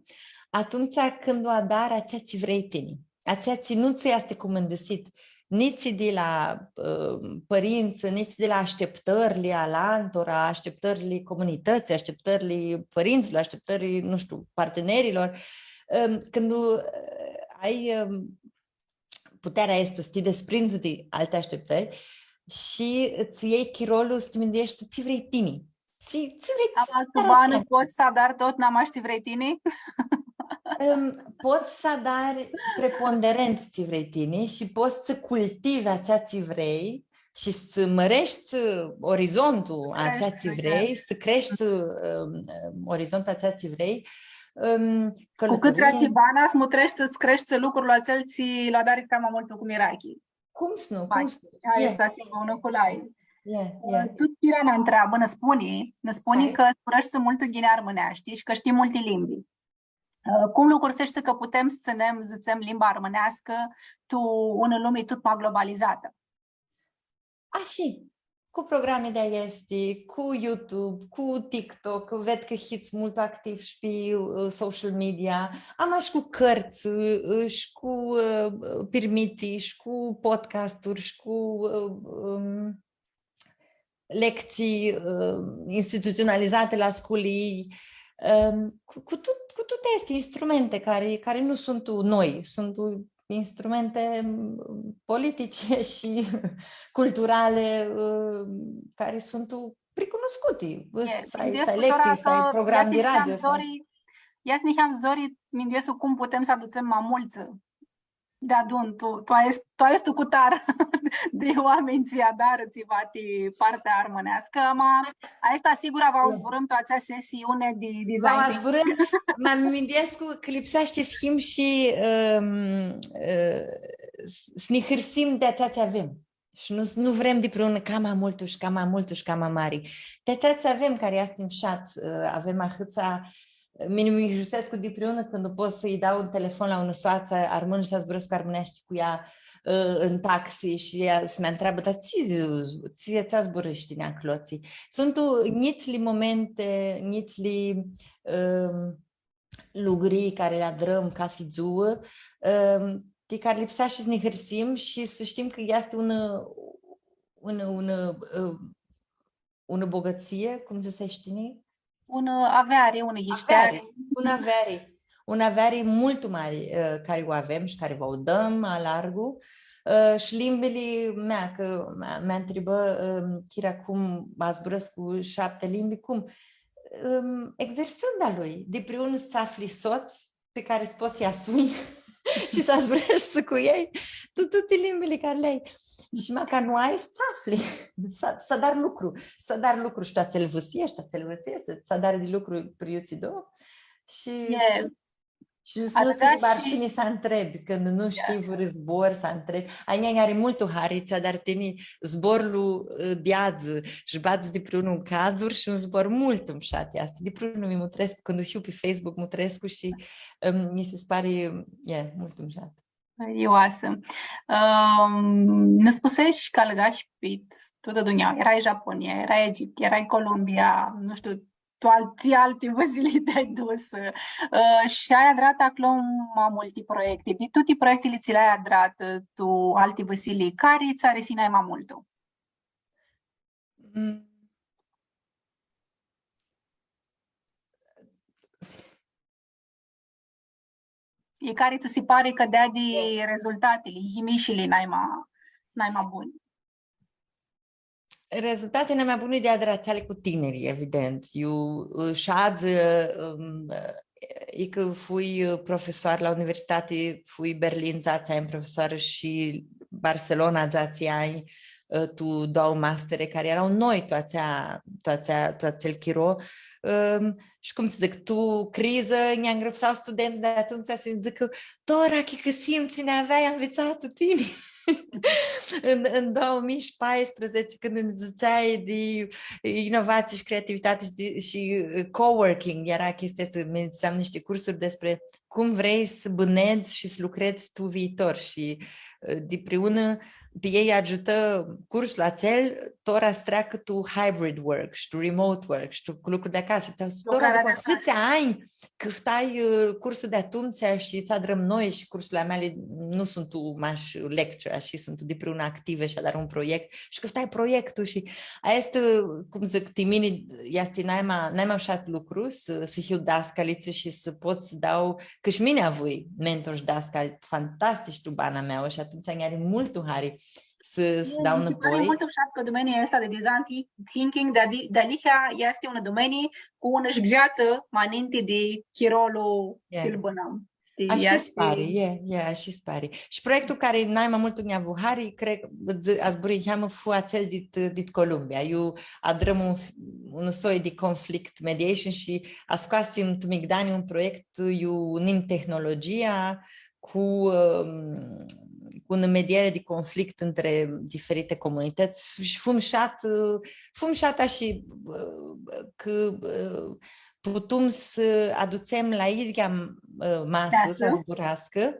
atumtsea cãndu adari atsea tsi vrei tini. Atsea tsi nu tsã easti cumãndisit, nitsi di la, ã, pãrintsã, nitsi di la ashteptãrli a alantora, ashteptãrli comunitãtsii, ashteptãrli pãrintsãlor, ashteptãrli, nu shtiu, partenerilor. Ãm, cãndu, ã, ai, ãm, putearea aestã s-ti desprindzã di alti ashteptãri shi tsã ljai chirolu s-ti mindueshti tsi vrei tini. Tsi, tsi vrei, tsi... Ama tu banã pots s-adari totna mash tsi vrei tini? Ãm, pots s-adari preponderent tsi vrei tini shi pots s-cultivi atsea tsi vrei shi s-mãreshti orizontul a atsea tsi vrei, s-creshti, ãm, ãm, orizontul a tsi vrei. Ãm, cu cãt cãlãtãrii, tratsi bana, s-mutreshti s-creshti lucrul atsel tsi lu adari cama multu cu mirachi. Cum s-nu, cum s-nu? Aestã easti unã culai. E, e. Tu, Kira, nã ntreabã, nã spuni, nã spuni cã zburãshti multu ghini armãneashti shi cã shtii multi limbi. Ã, cum lucruseshti cã putem s-tsãnem, dzãtsem, limba armãneascã tu unã lumi tut ma globalizatã? Ashi. cu programi di aesti, cu YouTube, cu TikTok, ved cã hits multu activ shi pi, ã, social media, ama shi cu cãrtsã, ã, shi cu, ã, pirmiti, shi cu podcasturi, shi cu, ã, ãm, lectsii, ã, institutsionalizati la sculii, ãm, cu, cu tut, cu tuti aesti instrumenti cari, cari nu suntu noi, suntu instrumenti, ãm, politici shi culturali, ã, cari suntu pricunuscuti. E, s-ai, minduescu s-ai tora lectsii, s-ai cã program di radio, s-ai zori, ia s-niheam zori, minduescu cum putem s-adutsem ma multsã deadun tu, tu aestu, tu aestu cutar di oaminj tsi adarã tsiva ti partea armãneascã, ma aestã sigura va u zburãm tu atsea sesiuni di, di va u design. Zburãm, ma mi minduescu cã lipseashti s-him shi, ãm, ã, s-, s-nã hãrsim di atsea tsi avem. Shi nu, nu vrem dipriunã cama multu shi cama multu shi cama mari. Ti atsea tsi avem, cari easti mshat, ã, avem ahãtsa, mini mi hãrsescu dipriunã cãndu pot s-lji dau un telefon la unã soatsã armãnã shi s-zburãscu armãneashti cu ea, ã, tu taxi shi ea s-mi ntreabã, „Dar tsi, tsi, tsi zburãshti aclotsi?” Suntu njitsli momenti, njitsli, ãm, lucri cari li adrãm cathi dzuã, ãm, ti cari lipseashti s-nã hãrsim shi s-shtim cã easti unã, unã, unã, ãm, unã bogãtsii, cum dzãtseashti tini? Unã aveari, unã yishteari. Aveari, unã aveari. Unã aveari multu mari, ã, cari u avem shi cari va u dãm ma largu. Ã, shi limbili, mea, cã mea, mea ntribã, ãm, Kira, cum, ma zburãscu shapti limbi, cum? Ãm, exersãndalui, dipriunã s-afli sots pi cari s-pots s-lji asunj shi s-zburãshti cu elj, tu tuti limbili cari li ai. Shi ma ca nu ai, s-afli, s-, s-adari lucru, s-adari lucru shi tu atsel vãsie, shi tu atsel vãsie, s-, s-adari di lucru pri iutsido. Shi, e, shi s-nu tsã hibã arshini s-ntrebi, cãndu nu shtii vãrã zbor s-ntrebi. A njia nj-ari multu hari, tsi adari tini zborlu, ã, di adzã, shi badz dipriunã un cadur shi un zbor multu mshat easti. Dipriunã mi mutrescu, cãndu hiu pi Facebook, mutrescu shi, ãm, nji si pari, e, multu mshat. Ioasã. Ãm, nã spuseshi cã alãgashi pi tutã dunjaua. Erai Japonia, erai Egipt, erai Columbia, nu shtiu, tu alti, alti vãsilii ti-ai dus. Ã, shi ai adratã aclo ma multi proiecti. Di tuti proiectili tsi li ai adratã, ã, tu alti vãsilii, cari tsã arisi nai ma multu? Mm. E cari tsã si pari cã deadi rezultatili, yimishili nai ma, nai ma buni? Rezultati nai ma buni di adratseali cu tinirlji, evident. Iu, ã, shi adzã, ãm, e cã fui, ã, profesor la universitati, fui Berlin dzatsi anj profesoarã shi Barcelona dzatsi anj, ã, tu doauã mastere cari eara noi tu atsea, tu atsea, tu atsel chiro. Ãm, shi cum tsã dzãc, tu crizã, nj-angrãpsau studentsã di atumtsea s-nji dzãcã, „Tora, achicãsim tsi nã aveai anvitsatã tini.” În, în doauã mii paisprezece, cãndu nji dzãtseai di inovatsii shi creativitati shi di, shi, ã, coworking, eara chestia aestã, mi fãtseam nishti cursuri despre cum vrei s-bãnedz shi s-lucredz tu viitor shi, ã, dipriunã pi elj agiutã cursul atsel, tora s-treacã tu hybrid work, shi tu remote work, shi tu cu lucru di acasã. Lucrarea di acasã. Tora, dupã ahãts anj, cãftai, ã, cursul di atumtsea shi tsi adrãm noi shi cursurile a meali nu suntu mash lecture, ashi, suntu dipriunã active shi adarã un proiect shi cãftai proiectul shi aestã, cum dzãc, ti mini easti nai ma, nai ma mshat lucru, s-, s-hiu dascalitsã shi s-pot s-dau, cã shi mini avui mentor shi dascali fantastici tu bana mea shi atumtsea nj-ari multu hari s-, s-dau nãpoi. E, mi si pari multu mshat cã domenia aestã di design thi-, thinking, di, di, dealihea easti un domeniu cu unã jgheatã ma ninti di chirolu tsi-l bãnãm. Ashi s-pari, e, e, ashi s-pari. Shi proiectul cari nai ma multu nj-avu hari, cred, dzã-, azburãi niheamã, fu atsel dit, dit Columbia. Iu adrãm un, un soi di conflict mediation shi ascoasim tu migdani un proiect iu unim tehnologia cu, ãm, cu unã mediere di conflict între diferite comunități. Shi fu mshat, fu mshat ashi, ã, cã, ã, putum s-adutsem la idyea, ã, masã, s-zburascã,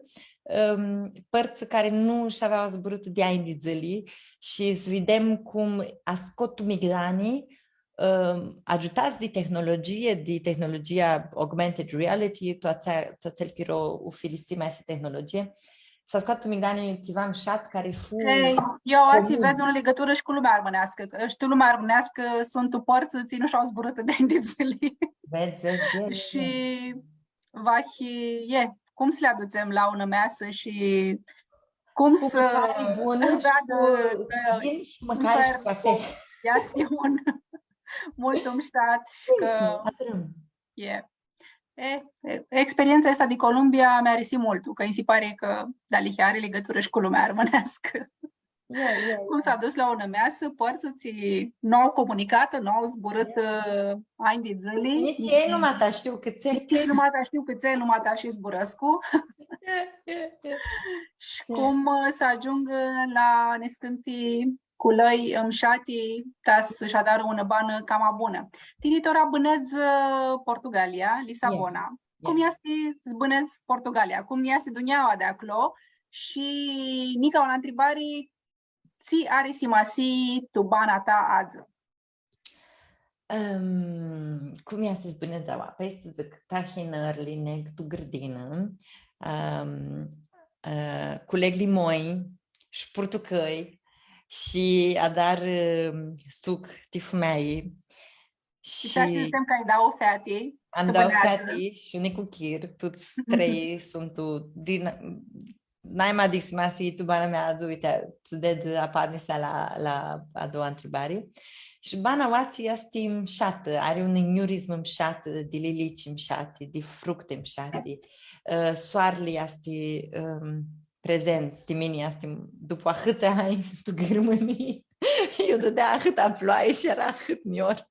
ãm, pãrtsã cari nu sh-avea zburãtã di anj di dzãli shi s-videm cum ascot tu migdani, ãm, agiutats di tehnologie, di tehnologia augmented reality, tu atsea, tu atsel chiro u filisim aestã tehnologie, s-ascoatã tu migdani tsiva mshat cari fu... Ei, eu aoatsi comun. Ved unã ligãturã shi cu lumea armãneascã, cã shi tu lumea armãneascã suntu pãrtsã tsi nu sh-au zburãtã di anj di dzãli. Vedz, vedz, vedz. Shi vahi, e, cum s-li adutsem la unã measã shi cum s-... Cu mãcari bunã shi cu vin shi mãcari shi cafe. Easti un multu mshat shi cã... E. E, e, experientsa aestã di Columbia mi arisi multu, cã nji si pari cã, dealihea, ari ligãturã shi cu lumea armãneascã. Cum s-adutsi la unã measã pãrtsã tsi nu au comunicatã, nu au zburãtã, ã, anj di dzãli. Nitsi elj nu ma ta shtiu cãtse. Nitsi elj nu ma ta shtiu cãtse, nu ma ta shi zburãscu. Shi cum, ã, s-agiungã la niscãnti culãi mshati, ta s-sh-adarã unã banã cama bunã. Tini tora bãnedz, ã, Portugalia, Lisabona. Cum easti s-bãnedz Portugalia? Cum easti dunjaua di aclo? Shi nica unã ntribari, tsi ari simasii tu bana ta adzã? Ãm, cum easti s-bãnedz aua? Pãi s-dzãc, tahinãrli neg tu gãrdinã, ãm, ã, culeg limonj shi purtucãlj shi adar, ãm, suc ti fumealji. Shi s-dzãtsem cã ai dauã feati. Am dauã feati shi un nicuchir, tuts trei suntu di na-, naima di simasii tu bana mea adzã, uite, tsã ded apandisea la, la a daua ntribari. Shi bana aoatsi easti mshatã, ari un njurizm mshat, di lilici mshati, di fructi mshati. Ã, soarli easti, ãm, prezent, ti mini easti, dupu ahãts anj tu Ghirmãnii, iu dãdea ahãtã ploai shi eara ahãt njor.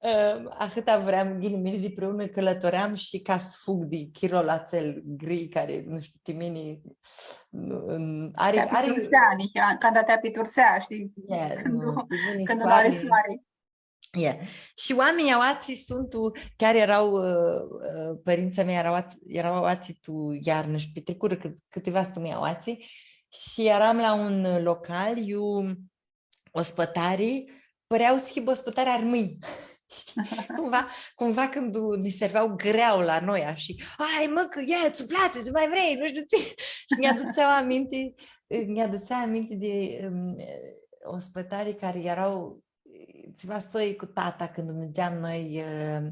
Ãm, ahãtã vream, ghini, mini dipriunã cãlãtoream shi ca s-fug di chirolu atsel gri cari, nu shtiu, ti mini, nu, ãm, ari, ti ari apitursea, niheamã, canda ti apitursea, shtii? E, cãndu, nu, ti mini cãndu nu ari soari. E. Shi oaminjlji aoatsi suntu, chiar eara, ã, ã, pãrintsãlj a mei eara, eara aoatsi tu iarnã shi pitricurã cã-, cãtiva stãmãnj aoatsi shi earam la un local, iu ospãtarii pãrea s-hibã ospãtari armãnj. Shtii? Cumva, cumva cãndu nã servea grea la noi, ashi, „Ai, mã, cã e, tsã platsi, tsi ma vrei, nu shtiu tsi.” Shi nj-adutsea aminti, nj-adutsea aminti di, ãm, ospãtarii cari eara tsiva soi cu tata cãndu nidzeam noi, ã,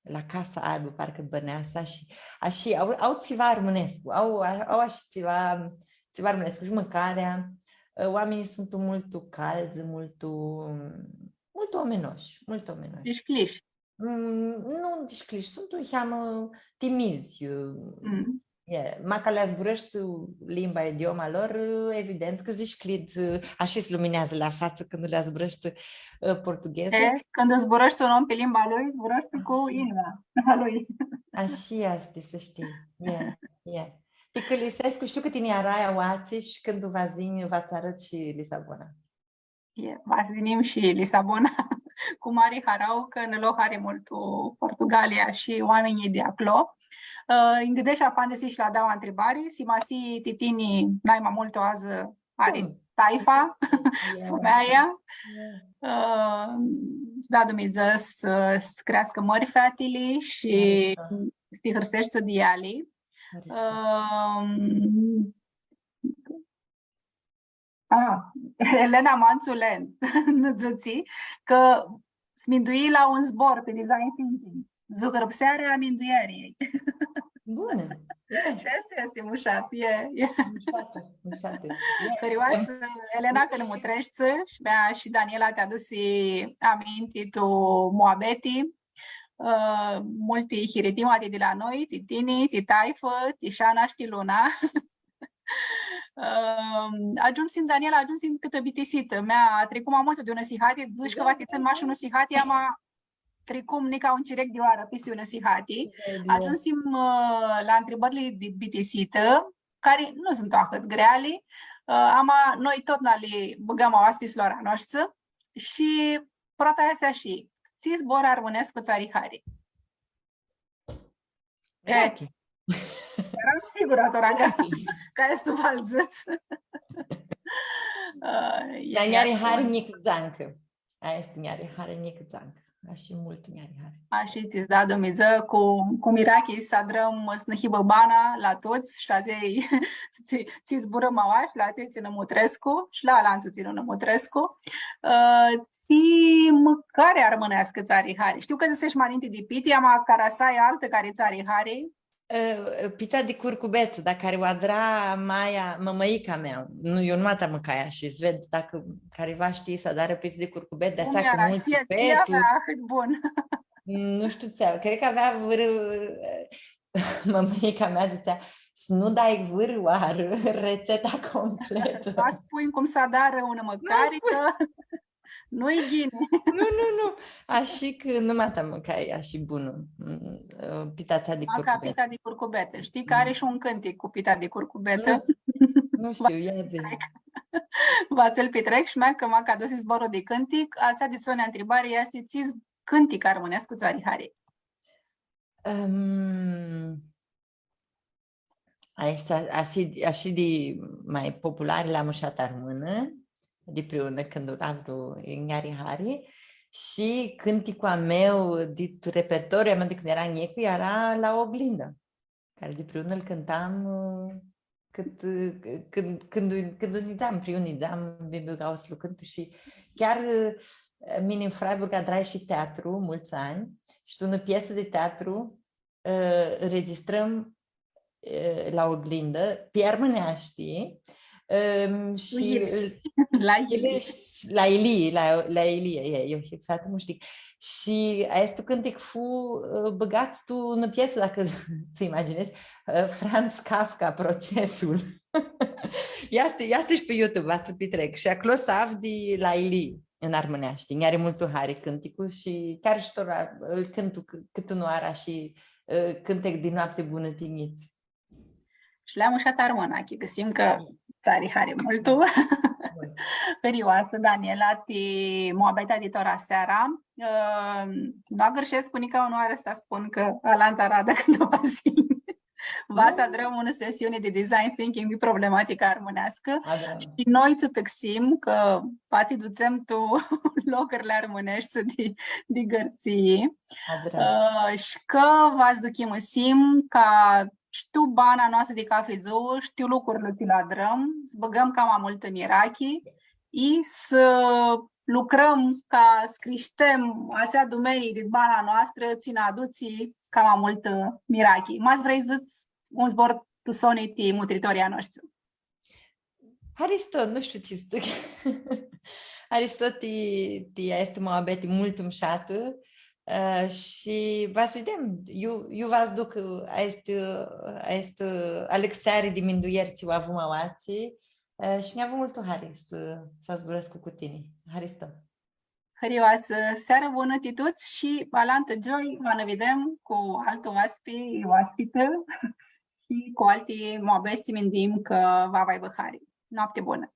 la Casa Albã, parcã bãnea ashi, ashi, au, au tsiva armãnescu, au, au ashi tsiva, tsiva armãnescu shi mãcarea, ã, oaminjlji suntu multu caldzã, multu, multu omenoshi, multu omenoshi. Dishcljishi. Mm, nu dishcljishi, suntu niheamã timidz, ã, E, ma cã li zburãshti limba, idioma lor, evident cã s-dishcljid, ashi s-lumineadzã la fatsã cãndu li zburãshti, ã, portughezã. E, cãndu zburãshti un om pi limba lui, zburãshti cu inima a lui. Ashi easti, s-shtii. E, e. Ti cãlisescu, shtiu cã tini earai aoatsi shi cãndu va s-yinj, va tsã arãt shi Lisabona. E, va s-yinim shi Lisabona, cu mari harauã, cã nã lo hari multu Portugalia shi oaminjlji di aclo. Ã, nj-gãndescu apandisi shi la daua ntribari, simasii ti tini nai ma multu adzã ari taifa, fumealja. Ã, da Dumnidzã s-, s-creascã mãri featili shi s-ti hãrseshti di eali. Ã, A, Elena Mantsulen nã dzãtsi cã s-mindui la un zbor pi design thinking. Zugrãpsearea a minduieriljei. Bunã. E. Shi aestã easti mushat, e, e. Mushatã, mushatã. E. Hãrioasã, Elena, cã nã mutreshti shi mea shi Daniela ti adusi aminti tu muabeti. Ã, multi hiritimati di la noi, ti tini, ti taifã, ti Shana shi ti Luna. Ãm, agiumsim, Daniela, agiumsim cãtã bitisitã. Mea, tricum ma multu di unã sihati, dzãsh cã va ti tsãn mash unã sihati, ama tricum nica un cirec di oarã pisti unã sihati. Agiumsim, ã, la ntribãrli di bitisitã, cari nu suntu ahãt greali, ã, ama noi totna li bãgãm a oaspitslor a noshtri shi prota easti ashi, tsi zbor armãnescu tsã ari hari? E. Ok. Eram sigurã tora cã, cã easti tu faldzãts. Ã, Dar e nj-ari acolo. Hari njicã dzãncã. Aestã nj-ari hari njicã dzãncã. Ashi multu nj-ari hari. Ashi tsi-ts da Dumnidzã cu, cu mirachi s-adrãm s-nã hibã bana la tuts, shi la atselj tsi, tsi zburãm aoa, shi la atselj tsi nã mutrescu, shi la alantsã tsi nu nã mutrescu. Ã, tsi mãcari armãneascã ts-ari hari? Shtiu cã dzãseshi ma ninti di piti, ama cara s-ai altã cari ts-ari hari? Ã, pita di curcubet, da cari u adra maia, mãmãica mea. Nu, eu nu mata mãcai ashi, s-ved dacã cariva shtii s-adarã pita di curcubet, di atsea cu multu pet. Cum eara? Tsi, tsi avea ahãt bun? Nu shtiu tsi, cred cã avea vãrã, mãmãica mea dzãtsea, s-nu dai vãrãoarã retseta completã. S-nu spunj cum s-adarã unã mãcari, cã nu-i ghini. Nu, nu, nu. Ashi cã nu mata mãcai ashi bunã. Mm, pita atsea di curcubet. Maca pita di curcubet. Shtii cã ari shi un cãntic cu pita di curcubet? Nu, nu shtiu, ia dzã-nj. Va tsã-l pitrec shi mea cã maca adusi zborlu di cãntic, atsea di soni ntribari easti tsi cãntic armãnescu ts-ari hari? Ãm, ashi, ashi, ashi di ma populari, La Mushatã Armãnã, dipriunã cãndu u avdu, nj-ari hari, shi cãnticlu a meu dit repertoriu, a meu di cãndu earam njicã, eara La Oglindã, cari dipriunã lu cãntam, ã, cãt, ã, cãndu, cãndu, cãndu nidzam, priu nidzam, mi bãga s-lu cãntu shi chiar, ã, mini tu Freiburg adrai shi teatru multsã anj shi tu unã piesã di teatru, ã, nregistrãm, ã, La Oglindã, pi armãneashti, ãm, shi Yili. La Yili. La Yili, la, la Yili, e, eu shi fata, nu shtiu. Shi aestu cãntic fu, ã, bãgat tu unã piesã, dacã tsã imaginezi, ã, Franz Kafka, Procesul. Easti, easti shi pi YouTube, va tsã pitrec. Shi aclo s-avdi La Yili, tu armãneashti. Nj-ari multu hari cãnticlu shi chiar shi tora lu cãntu c-, cãti unãoarã shi, ã, cãntic di noapti bunã ti njits. Shi La Mushatã Armãnã, achicãsim cã ts-ari hari multu. Multu. Hãrioasã, Daniela, ti muabetea di tora seara. Ã, nu agãrshescu nica unãoarã s-spun cã alantã aradã, cãndu va s-yinj, va s-adrãm unã sesiuni di design thinking pi problematica armãneascã. Adrãm. Shi noi tsã tãxim cã va ti dutsem tu locurli armãneshti di, di Gãrtsii. Adrãm. Ã, shi cã va s-duchim, sim, ca shi tu bana noastrã di cafi dzuã, shi tu lucrurli tsi li adrãm, s-bãgãm cama multã mirachi i s-lucrãm ca s-crishtem atsea dumenii di bana noastrã, tsi nã adutsi cama multã mirachi. Ma s-vrei s-dzãts un zbor tu soni ti mutritorlji a noshtri? Haristo, nu shtiu tsi s-dzãc. Haristo ti, ti aestã muabeti multu mushatã. Ã, shi va s-videm, iu, iu va s-ducã aestã, aestã alãxeari di minduieri tsi u avum aoatsi, ã, shi nj-avu multu hari s-, s-zburãscu cu tini. Haristo. Hãrioasã searã bunã ti tuts shi alantã gioi va nã videm cu altu oaspi, oaspitã shi cu alti muabets, minduim cã va, va aibã hari. Noapti bunã!